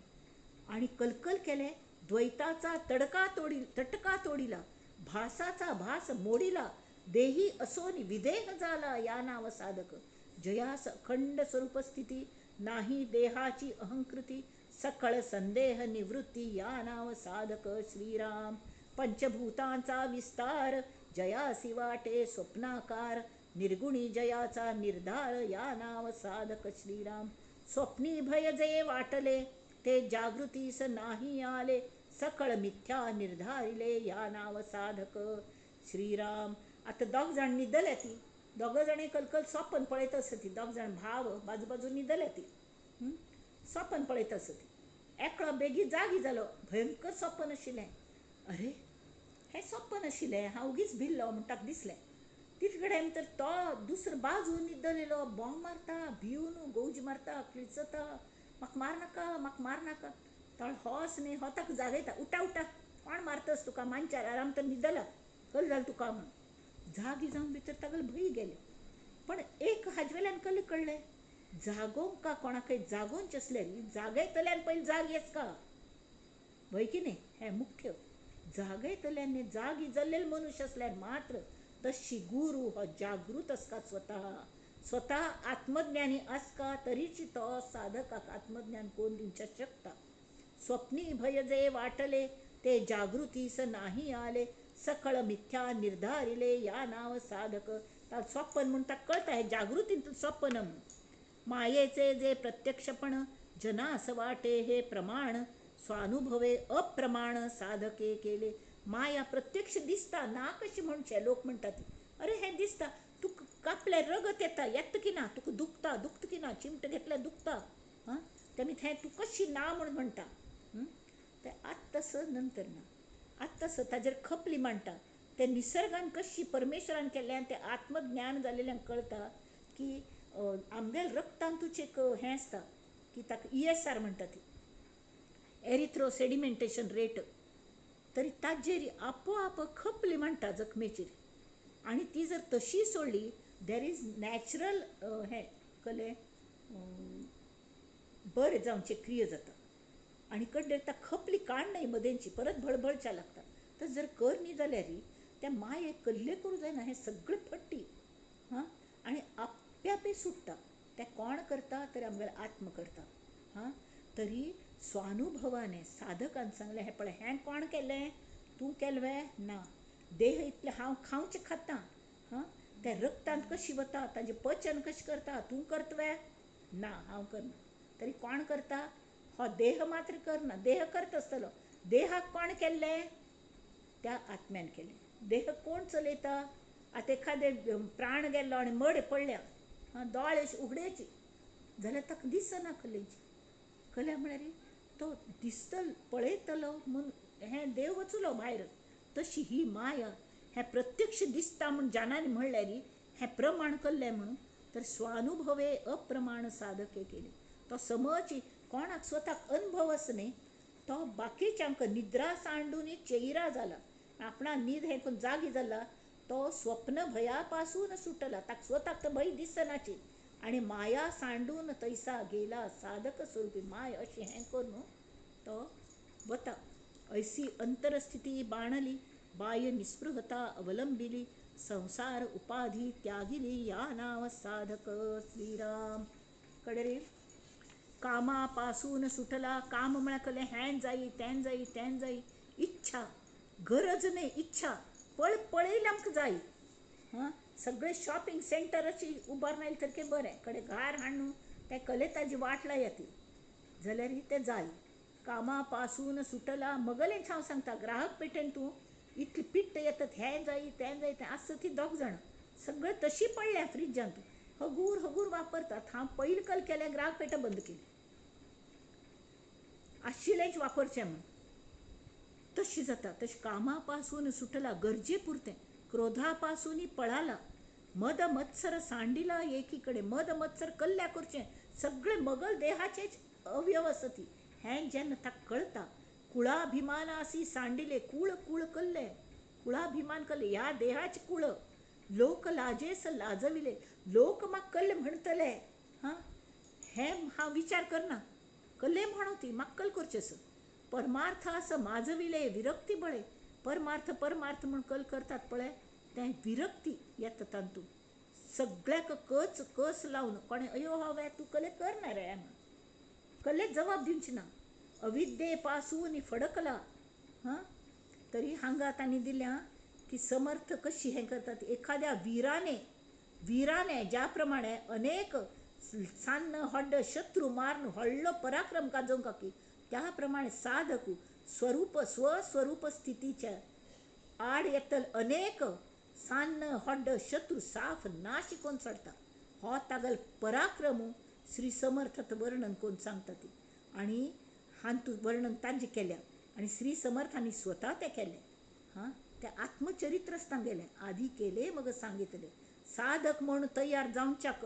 आनी कलकल केले. द्वैताचा तडका तोडी तटका तोडिला, भासाचा भास मोडिला, देही असोनी विदेह झाला या नाव साधक. जयास अखंड स्वरूप स्थिती, नाही देहाची अहंकृती, सकळ संदेह निवृत्ती या नाव साधक. श्रीराम. पंचभूतांचा विस्तार जयासी वाटे स्वप्नाकार, निर्गुणी जयाचा निर्धार या नाव साधक. श्रीराम. स्वप्नी भय जे वाटले ते जागृतीस नाही आले, सकळ मिथ्या निर्धारिले या नाव साधक. श्रीराम. आतां दोग जाण न्हिदल्या ती, दोग जाण कलकल सोपन पळयत आसता ती, दोग जाण भाव बाजू बाजू न्हिदल्या ती, सोपन पळयत आसता ती. एकलो बेगीन जागी जालो, भयंकर सोपन आशिल्लें. अरे हें सोपन आशिल्लें, हांव ओगीच भिल्लो म्हूण ताका दिसलें. तितले कडेन तर तो दुसरो बाजू न्हिदलेलो बोंब मारता, भिवन गौज मारता, किळचता, म्हाका मार नाका, म्हाका मार नाका. तो होच न्ही हो ताका जागयता, उठा उठा, कोण मारतस तुका, मानच्यार आराम तर न्हिदला, कल जालें तुका म्हूण. जागी जावन भितर तागेले भंय गेले. पण एक हाजे वेल्यान कल्ले कळ्ळें, जागोवंक का कोणाकय जागोवचें आसल्यार जागयतल्यान पयलीं जाग येस का, भंय की न्ही हें मुख्य. जागयतल्यान जागी जाल्लेले मनुष्य आसल्यार मात्र तशी गुरू हो जागृत आसता, स्वतः स्वतः आत्मज्ञानी आसता तरीची तो साधकाक आत्मज्ञान कोण दिवचें शकता. स्वप्नी भय जे वाटले ते जागृतीस नाही आले, सकळ मिथ्या निर्धारिले या नाव साधक. स्वप्न म्हूण ताका कळटा हें जागृतींत स्वप्न म्हूण. मायेचे जे प्रत्यक्षपण जनास वाटे हे प्रमाण, स्वानुभवे अप्रमाण साधके केले. माया प्रत्यक्ष दिसता ना कशी म्हणचे लोक म्हणटात, अरे हें दिसता, तुका कापल्यार रगत येता, येता की ना, तुका दुखता, दुखता की ना, चिमट घेतल्यार दुखता, हां तेमी हें तूं कशी ना म्हूण म्हणटा. तें आतां तसं नंतर ना, आतां तसं ताजेर खपली मांडटा. तें निसर्गान कशी परमेश्वरान केल्ल्यान तें आत्मज्ञान जाल्ल्यान कळटा की आमगेल्या रक्तांतूच एक हें आसता की ताका ESR म्हणटा ती, एरिथ्रो सेडिमेंटेशन रेट. तरी ताजेर आपोआप खपली मांडटा जखमेचेर आनी ती जर तशी सोडली there is natural हें कलें बरें जावचें क्रिया जाता. आनी कडले ता खपली काडनाय मदेंची, परत भळभळच्या लागता. तर जर कर न्ही जाल्यार त्या मायेक कल्ले करूं जायना, हें सगळें फट्टी हां आनी आप्यापी सुट्टा. तें कोण करता तर आमगेलो आत्म करता. हां तरी स्वानुभवाने साधकान सांगलें, हें पळय हें कोण केलें, तूं केलें ना, देह इतलें हांव खावचें खाता, हां तें रक्तांत कशी वता, ताजें पचन कशें करता, तूं करतवे ना, हांव करना. तरी कोण करता, हो देह मात्र करना, देह करता आसतलो. देहाक कोण केल्लें, त्या आत्म्यान केलें. देह कोण चलयता? आतां एखादें प्राण गेल्लो आनी मड पडल्या, आं दोळे अशे उगडेची जाल्यार ताका दिसना कलेची, कल्या म्हळ्यार तो दिसतलो पळयतलो म्हूण हें देव वचलो भायर. तशी ही माया हें प्रत्यक्ष दिसता म्हूण जानांनी म्हणल्यार हें प्रमाण कल्लें म्हणून, तर स्वानुभवे अप्रमाण साधके केले. तो समज कोणाक स्वताक अनुभव आसा न्ही तो बाकीच्यांक निद्रा सांडून चेयरा जाला, आपणा न्हीद हें करून जागी जाला, तो स्वप्न भया पासून सुटला, ताका स्वताक तर भंय दिसनाची. आनी माया सांडून तैसा गेला साधक स्वरूपी माय अशें हें करून तो वता. ऐसी अंतरस्थिती बाणली बाह्य निस्पृहता अवलंबिली, संसार उपाधी त्यागिली या नाव साधक. श्रीराम. कडे कामापासून सुटला. काम म्हळ्यार कलें हें जायी तें जायी तें जायी, इच्छा गरज न्ही, इच्छा पळ पळयलें आमकां जाय. हां सगळे शॉपिंग सेंटराची उबार आयलें सारकें बरें, कडे घार हाडून तें कले ताजी वाट लाया ती जाल्यार तें जाय. कामापासून सुटला. मगलेंच हांव सांगता, ग्राहक पेटेन तूं इतली पिट्ट येतात, हें जायी तें जायी तें आसता ती दोग जाणां सगळें तशी पडल्या फ्रिजांत, हगूर हगूर वापरतात. हांव पयलीं कल केलें, ग्राहक पेटा बंद केली, आशिल्लेंच वापरचें म्हूण. तशी जाता तशें कामापासून सुटला गरजे पुरतें. क्रोधापासून पळाला, मद मत्सर सांडिला एकीकडे, मद मत्सर कल्ल्या करचें सगळे मगल देहाचेच अवयव आसता ती, हें जेन्ना ताका कळटा, कुळाभिमानासी सांडिले, कूळ कूळ कल्ले, कुळाभिमान कल्ले, ह्या देहाचे कूळ, लोक लाजेस लाजविले, लोक म्हाका कल्ले म्हणटले, हां हें हांव विचार करना, कल्ले म्हणू ती म्हाका कल करचें आसा. परमार्थ आसा माजविले विरक्ती बळे, परमार्थ परमार्थ म्हूण कल करतात पळय तें विरक्ती येता तातूंत, सगळ्याक कच कस लावन कोणें अयो हांवें तूं कले करना रे म्हूण कल्ले जबाब दिवची ना. अविद्ये पासून फडकला, हां तरी हांगा तांणी दिल्या की समर्थ कशी हें करतात, एखाद्या विराने, विराने ज्या प्रमाणे अनेक सान्न हड्ड शत्रू मारून व्हडलो पराक्रम गाजोवंक की, त्या प्रमाणे साधक स्वरूप स्वस्वरूप स्थितीच्या आड येतल अनेक सान्न हड्ड शत्रू साफ नाश कोण चडता, हो तागल पराक्रम श्री समर्थात वर्णन कोण सांगता ती, आनी हांतू वर्णन तांचे केल्या आनी श्री समर्थांनी स्वता तें केलें, हां तें आत्मचरित्रच तांगेलें, आदी केले मग सांगितले. साधक म्हूण तयार जावच्याक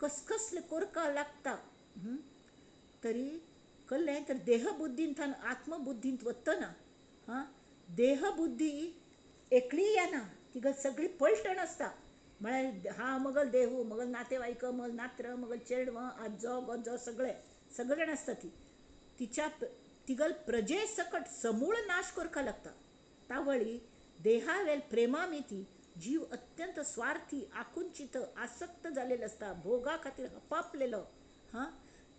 कसकसले कोरका लागता, तरी कल्लें तर देहबुद्धींतल्यान आत्मबुद्धींत वतना, हां देहबुद्धी एकली येना, तिका सगळी पलटण आसता, म्हळ्यार हा मगल देहू, मगल नातेवाईक, मगल नात्र, मगल चेडवां, आजो गोजो सगळे सगळे जाण आसता ती, तिच्या तिगल प्रजे सकट समूळ नाश करका लागता. तावळी देहावेल प्रेमामिती जीव अत्यंत स्वार्थी, आकुंचित, आसक्त जालेलो आसता, भोगा खातीर हपापलेलो, हां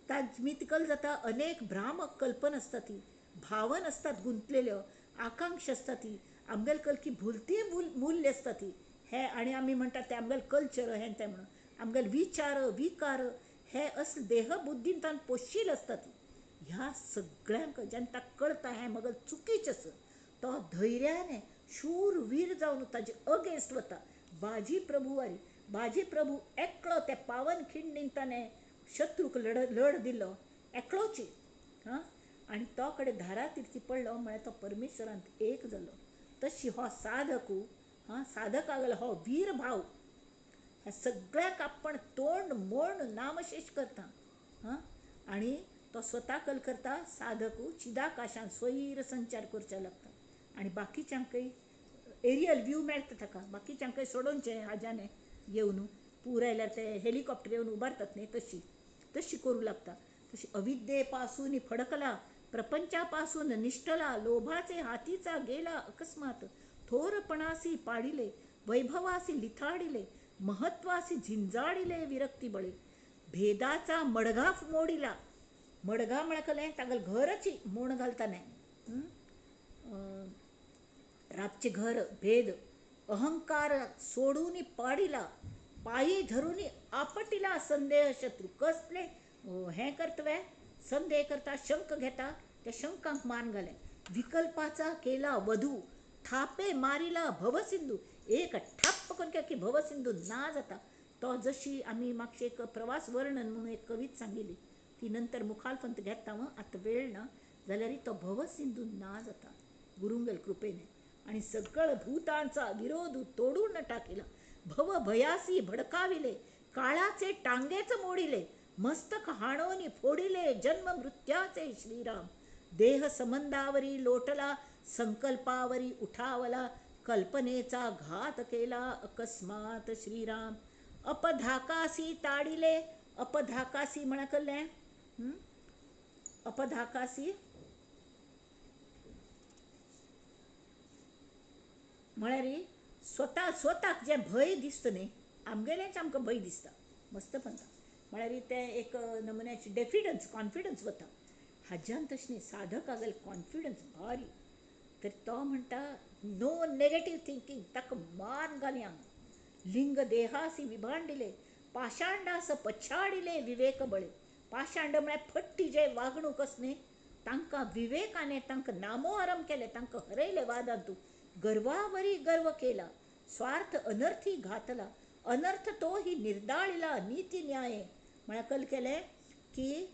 ताज मितिकल जाता, अनेक भ्रामक कल्पना आसता ती, भावन आसतात गुंतलेल्यो, आकांक्षा आसता ती, आमगेल कलकी भुलती मूल्य आसता ती, हे आनी आमी म्हणटात ते आमगेल कल्चर हें तें म्हणून आमगेल विचार विकार हे असले देहबुद्धींतल्यान पोशिल आसता ती. ह्या सगळ्यांक जेन्ना ताका कळटा हें मगल चुकीचें आसा, तो धैर्याने शूर वीर जावन ताजे अगेन्स्ट वता. बाजी प्रभुवारी, बाजी प्रभू एकलो त्या पावन खिंडीन ताणें शत्रूक लड दिलो एकलोची, हां आनी तो कडेन धारा तिर्थी पडलो म्हळ्यार तो परमेश्वरांत एक जालो. तशी हो साधकू, हां साधकागेलो हो वीर भाव ह्या सगळ्याक आपण तोंड मोड नामशेष करता, हां आनी तो स्वता कल करता. साधकू चिदाकाशान स्वैर संचार करच्या लागता आनी बाकीच्यांकय एरियल व्यू मेळटा ताका, बाकीच्यांकय सोडोवचें हाज्याने येवन पूर आयल्यार ते हेलिकॉप्टर येवन उबारतात न्ही, तशी तशी करूं लागता. तशी अविद्ये पासून फडकला, प्रपंचापासून निष्ठला, लोभाचे हातीचा गेला अकस्मात, थोरपणासी पाडिले, वैभवासी लिथाडिले, महत्वासी झिंजाडिले विरक्ती बळे, भेदाचा मडघा मोडिला, मडघा म्हळ्यार कलें तागेलें घरची मोण घालता न्ही, रातचें घर भेद, अहंकार सोडून पाडिला, पायी धरून आपटिला संदेह शत्रू, कसले हें करतवे संदेह करता, शंक घेता, त्या शंकांक मान घालें, विकल्पाचा केला वधू, थापे मारिला भवसिंधू, एक ठाप्प करून की भवसिंधू ना जाता. तो जशी आमी मातशें एक प्रवास वर्णन म्हणून एक कविता सांगिल्ली ती नंतर मुखालपंत घेता आतां वेळ ना, जाल्यार तो भवसिंधू ना जाता गुरुंगेल कृपेने, आनी सगळ भूतांचा विरोध तोडून टाकिला, भव भयासी भडकाविले, काळाचे टांगेच मोडिले, मस्तक हाणोनी फोडिले जन्म मृत्याचे श्रीराम, देह संबंधावरी लोटला, संकल्पावरी उठावला, कल्पनेचा घात केला अकस्मात श्रीराम, अपधाकासी ताडिले, अपधाकासी म्हणा कल्लें, अपधाकासी म्हळ्यार स्वता स्वताक जें भंय दिसता न्ही, आमगेलेंच आमकां भंय दिसता मस्त पंता, म्हळ्यार तें एक नमुन्याची डेफिडन्स कॉन्फिडन्स वता. हाज्यान तशें न्ही, साधकागेलो कॉन्फिडन्स भारी, तर तो म्हणटा नो नेगेटीव थिंकींग, ताका मार घालया, लिंग देहासी विभांडिले, पाषांडास पछाडिले विवेक बळे, पाषांड म्हळ्यार फट्टी जे वागणूक आसा न्ही, तांकां विवेकाने तांकां नामोहरम केलें, तांकां हरयलें वादांतू, गर्वावरी गर्व केला, स्वार्थ अनर्थी घातला, अनर्थ तो ही निर्दाळिला नीती न्याय, म्हळ्यार कल केलें की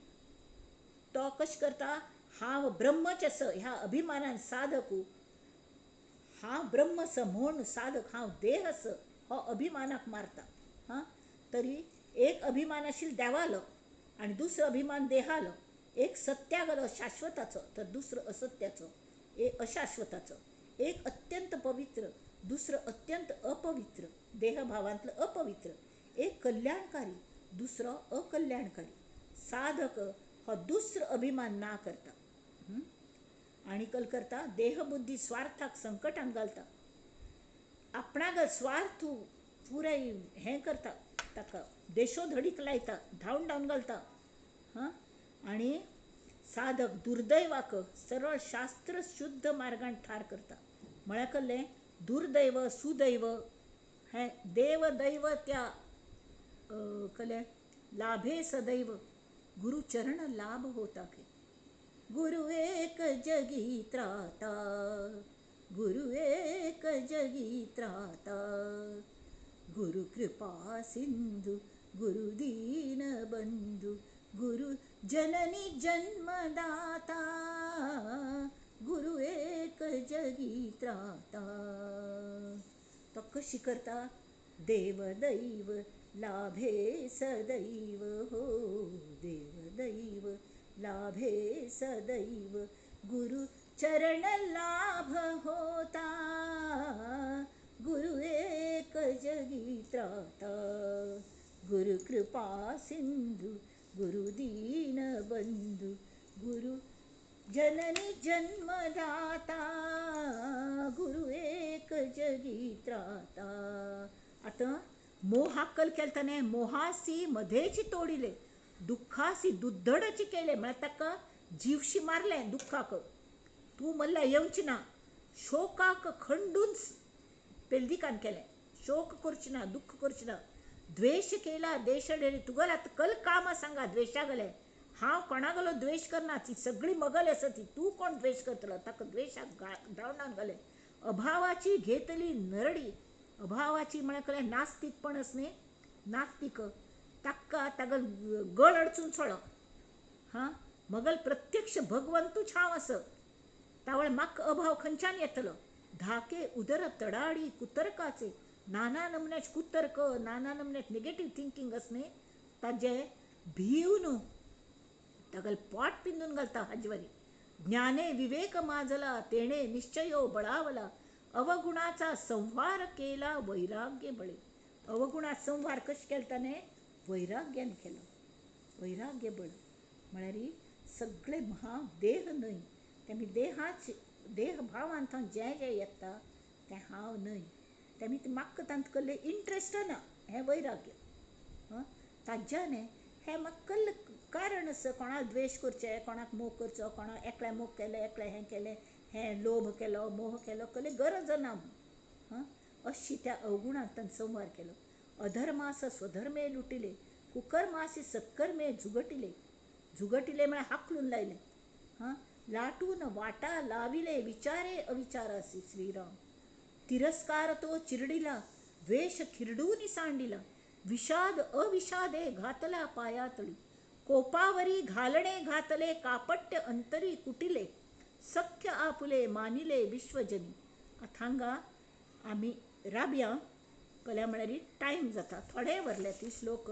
तो कशें करता, हांव ब्रह्मच आसा ह्या अभिमानान साधकू हांव ब्रह्मस म्हूण साधक हांव देहस हो अभिमानाक मारता. हां, तरी एक अभिमान आशिल्लो देवालो आनी दुसरो अभिमान देहालो. एक सत्यागलो शाश्वताचो तर दुसरो असत्याचो, एक अशाश्वताचो. एक अत्यंत पवित्र, दुसरो अत्यंत अपवित्र, देहभावांतलो अपवित्र. एक कल्याणकारी, दुसरो अकल्याणकारी. साधक हो दुसरो अभिमान ना करता आनी कल करता देहबुद्धी स्वार्थाक संकटान घालता. आपणागल स्वार्थ पुराय हें करता, ताका देशोधडीक लायता, धांवन धांवन घालता. हां, आनी साधक दुर्दैवाक सरळ शास्त्र शुद्ध मार्गान ठार करता. म्हळ्यार कसलें दुर्दैव सुदैव हें देवदैव त्या कसलें लाभे सदैव गुरुचरण लाभ होता के. गुरु एक जगी त्राता, गुरु एक जगी त्राता, गुरु कृपा सिंधु गुरु दीन बंधु गुरु जननी जन्मदाता, गुरु एक जगी त्राता. तो कशी करता? देवदैव लाभे सदैव हो, देवदैव लाभे सदैव गुरु चरण लाभ होता, गुरु एक जगी त्राता, गुरु कृपा सिंधु गुरु दीन बंधु गुरु जननी जन्मदाता, गुरु एक जगी त्राता. आतां मोहाकल केलें ताणें, मोहासी मधेची तोडिले, दुःखासी दुद्धडची केले, म्हळ्यार ताका जीवशी मारलें दुःखाक, तूं मल्ल्या येवची ना. शोकाक खंडून पेल्दिकान केलें, शोक करची ना, दुःख करची ना. द्वेश केला देशडेरी, तुगेलें आतां कल काम सांगा द्वेशा गेलें, हांव कोणागलो द्वेश करना, ती सगळी मगल आसा ती, तूं कोण द्वेश करतलो? ताका द्वेशाक धांवडावन घालें. अभावाची घेतली नरडी, अभावाची म्हळ्यार कसलें नास्तिकपण आसा न्ही, नास्तिक ताका तागेलो गळ अडचून सोडलो. हां, मगल प्रत्यक्ष भगवंतूच हांव आस, तावळ म्हाका अभाव खंयच्यान येतलो? धाके उदर तडाडी कुतर्काचे, नाना नमुन्याचे कुतर्क, नाना नमुन्याचे नेगेटीव थिंकींग आसा न्ही, ताजें भिवन तागेलें पोट पिंदून घालता हाजेवरी. ज्ञाने विवेक माजला, तेणे निश्चयो बळावला, अवगुणाचा संहार केला वैराग्य बळे. अवगुणाचा संहार कशें केलो ताणें? वैराग्यान केलो. वैराग्य बळ म्हळ्यार सगळे हांव देह न्हय, तेमी देहाच देहभावान थंय जें जें येता तें हांव न्हय, तेमी म्हाका तांत कसलें इंट्रस्ट ना, हें वैराग्य. ताज्याने हें म्हाका कल्ल कारण आसा कोणाक द्वेश करचें, कोणाक मोग करचो, कोणाक एकल्या मोग केलें, एकल्या हें केलें, हें लोभ केलो, मोह केलो, कसली गरज ना म्हूण. अशी त्या अवगुणांत ताणें संवार केलो. अधर्मास स्वधर्मे लुटिले, कुकर्मासी सत्कर्मे झुगटिले. झुगटिले म्हळ्यार हाकलून लायलें. हां, लाटून वाटा लाविले विचारे अविचारासी श्रीराम. तिरस्कार तो चिरडिला, द्वेष खिरडून सांडिला, विषाद अविषादे घातला पायातळी, कोपावरी घालणे घातले कापट्य अंतरी कुटिले, सख्य आपुले मानिले विश्वजनी. आतां हांगा आमी राबया कल्या म्हळ्यार टायम जाता, थोडे वरले ती श्लोक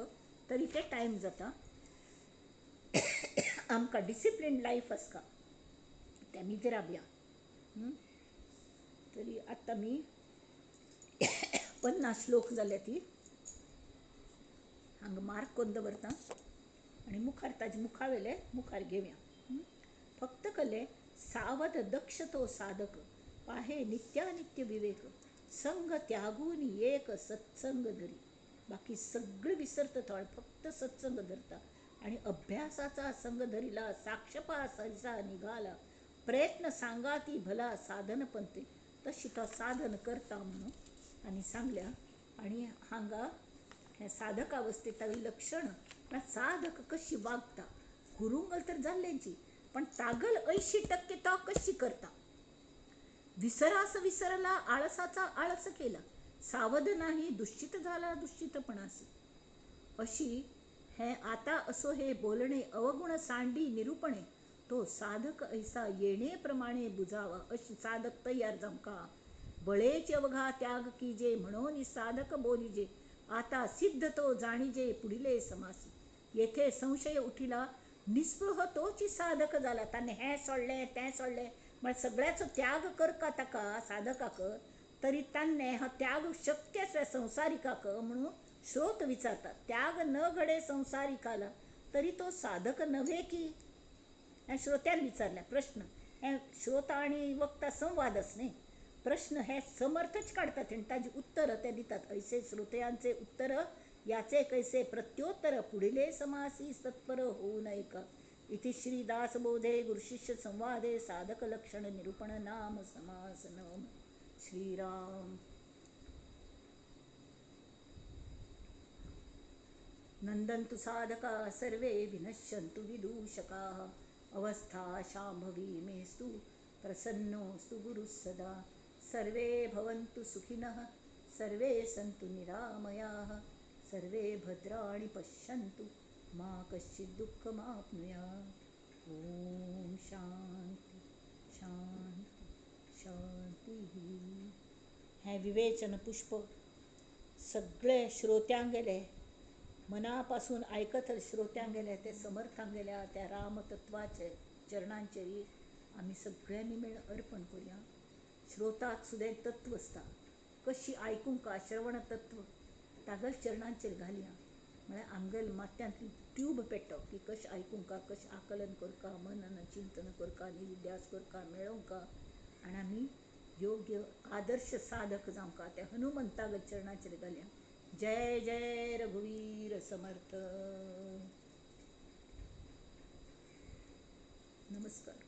तरी ते टायम जाता. आमकां डिसिप्लीन लायफ आसता ते आमी राबया. तरी आतां आमी 50 श्लोक जाले ती हांगा मार्क करून दवरता आनी मुखार ताजे मुखावेले मुखार घेवया. फक्त कले सावध दक्ष तो साधक, पाहे नित्यानित्य विवेक, संग त्यागून एक सत्संग धरी. बाकी सगळें विसरता थोडे, फक्त सत्संग धरता. आनी अभ्यासाचा संग धरिला, साक्षपा सरिसा निघाला, प्रयत्न सांगा ती भला साधन पंथे. तशी तो साधन करता म्हणून आनी सांगल्या. आनी हांगा हें साधकावस्थेत तागेलें लक्षण, साधक कशी वागता, गुरुंगल तर जाल्ल्यांची पण तागल 80% तो कशी करता. विसरास विसरला, आळसाचा आळस केला, सावध नाही दुश्चित झाला दुश्चितपणासी. अशी हे आता असो हे बोलणे, अवगुण सांडी निरूपणे, तो साधक ऐसा येणे प्रमाणे बुजावा. अशी साधक तयार जावंका, बळेचे अवघा त्याग कीजे म्हणून साधक बोलिजे, आता सिद्ध तो जाणीजे पुढिले समासी. येथे संशय उठिला निस्पृह तोची साधक जाला. ताणें हें सोडलें तें सोडलें म्हळ्यार सगळ्याचो त्याग करका ताका साधकाक, तरी ताणें हो त्याग शक्य आसल्या संवसारिकाक म्हणून श्रोत विचारतात. त्याग न घडे संवसारिकाला तरी तो साधक नव्हे की, हें श्रोत्यान विचारलें प्रश्न. हें श्रोता आनी वक्ता संवादच न्ही, प्रश्न हे समर्थच काडतात आनी ताजी उत्तरां ते दितात. ऐसे श्रोत्यांचे उत्तर याचे कैसे प्रत्योत्तर पुढिले समासी तत्पर होऊ नये का. इति श्री दासबोधे गुरुशिष्य संवादे साधक लक्षण निरूपण नाम समास नवम. श्रीराम. नंदन्तु साधका सर्वे विनश्यन्तु विदूषकाः. अवस्था शांभवी मेस्तु प्रसन्नोऽस्तु गुरुः सदा. सर्वे भवन्तु सुखिनः सर्वे सन्तु निरामयाः. सर्वे भद्राणि पश्यन्तु मा कश्चित् दुःखमाप्नुयात्. ॐ शांती शांती शांती. हें विवेचन पुष्प सगळे श्रोत्यांक गेले, मनापासून आयकत श्रोत्यांक गेले, ते समर्थांक गेल्या त्या रामतत्वाचे चरणांचेर आमी सगळ्यांनी मेळून अर्पण करुया. श्रोताक सुद्दां तत्व आसता, कशी आयकूंक श्रवण तत्व तागेल चरणांचेर घालया. म्हळ्यार आमगेल माथ्यांतली ट्यूब पेट्टा की कशें आयकूंक, कशें आकलन करका, मनन चिंतन करका, निध्यास करका, मेळोवंका आनी आमी योग्य आदर्श साधक जावंका त्या हनुमंतागेल चरणाचेर घालया. जय जय रघुवीर समर्थ. नमस्कार.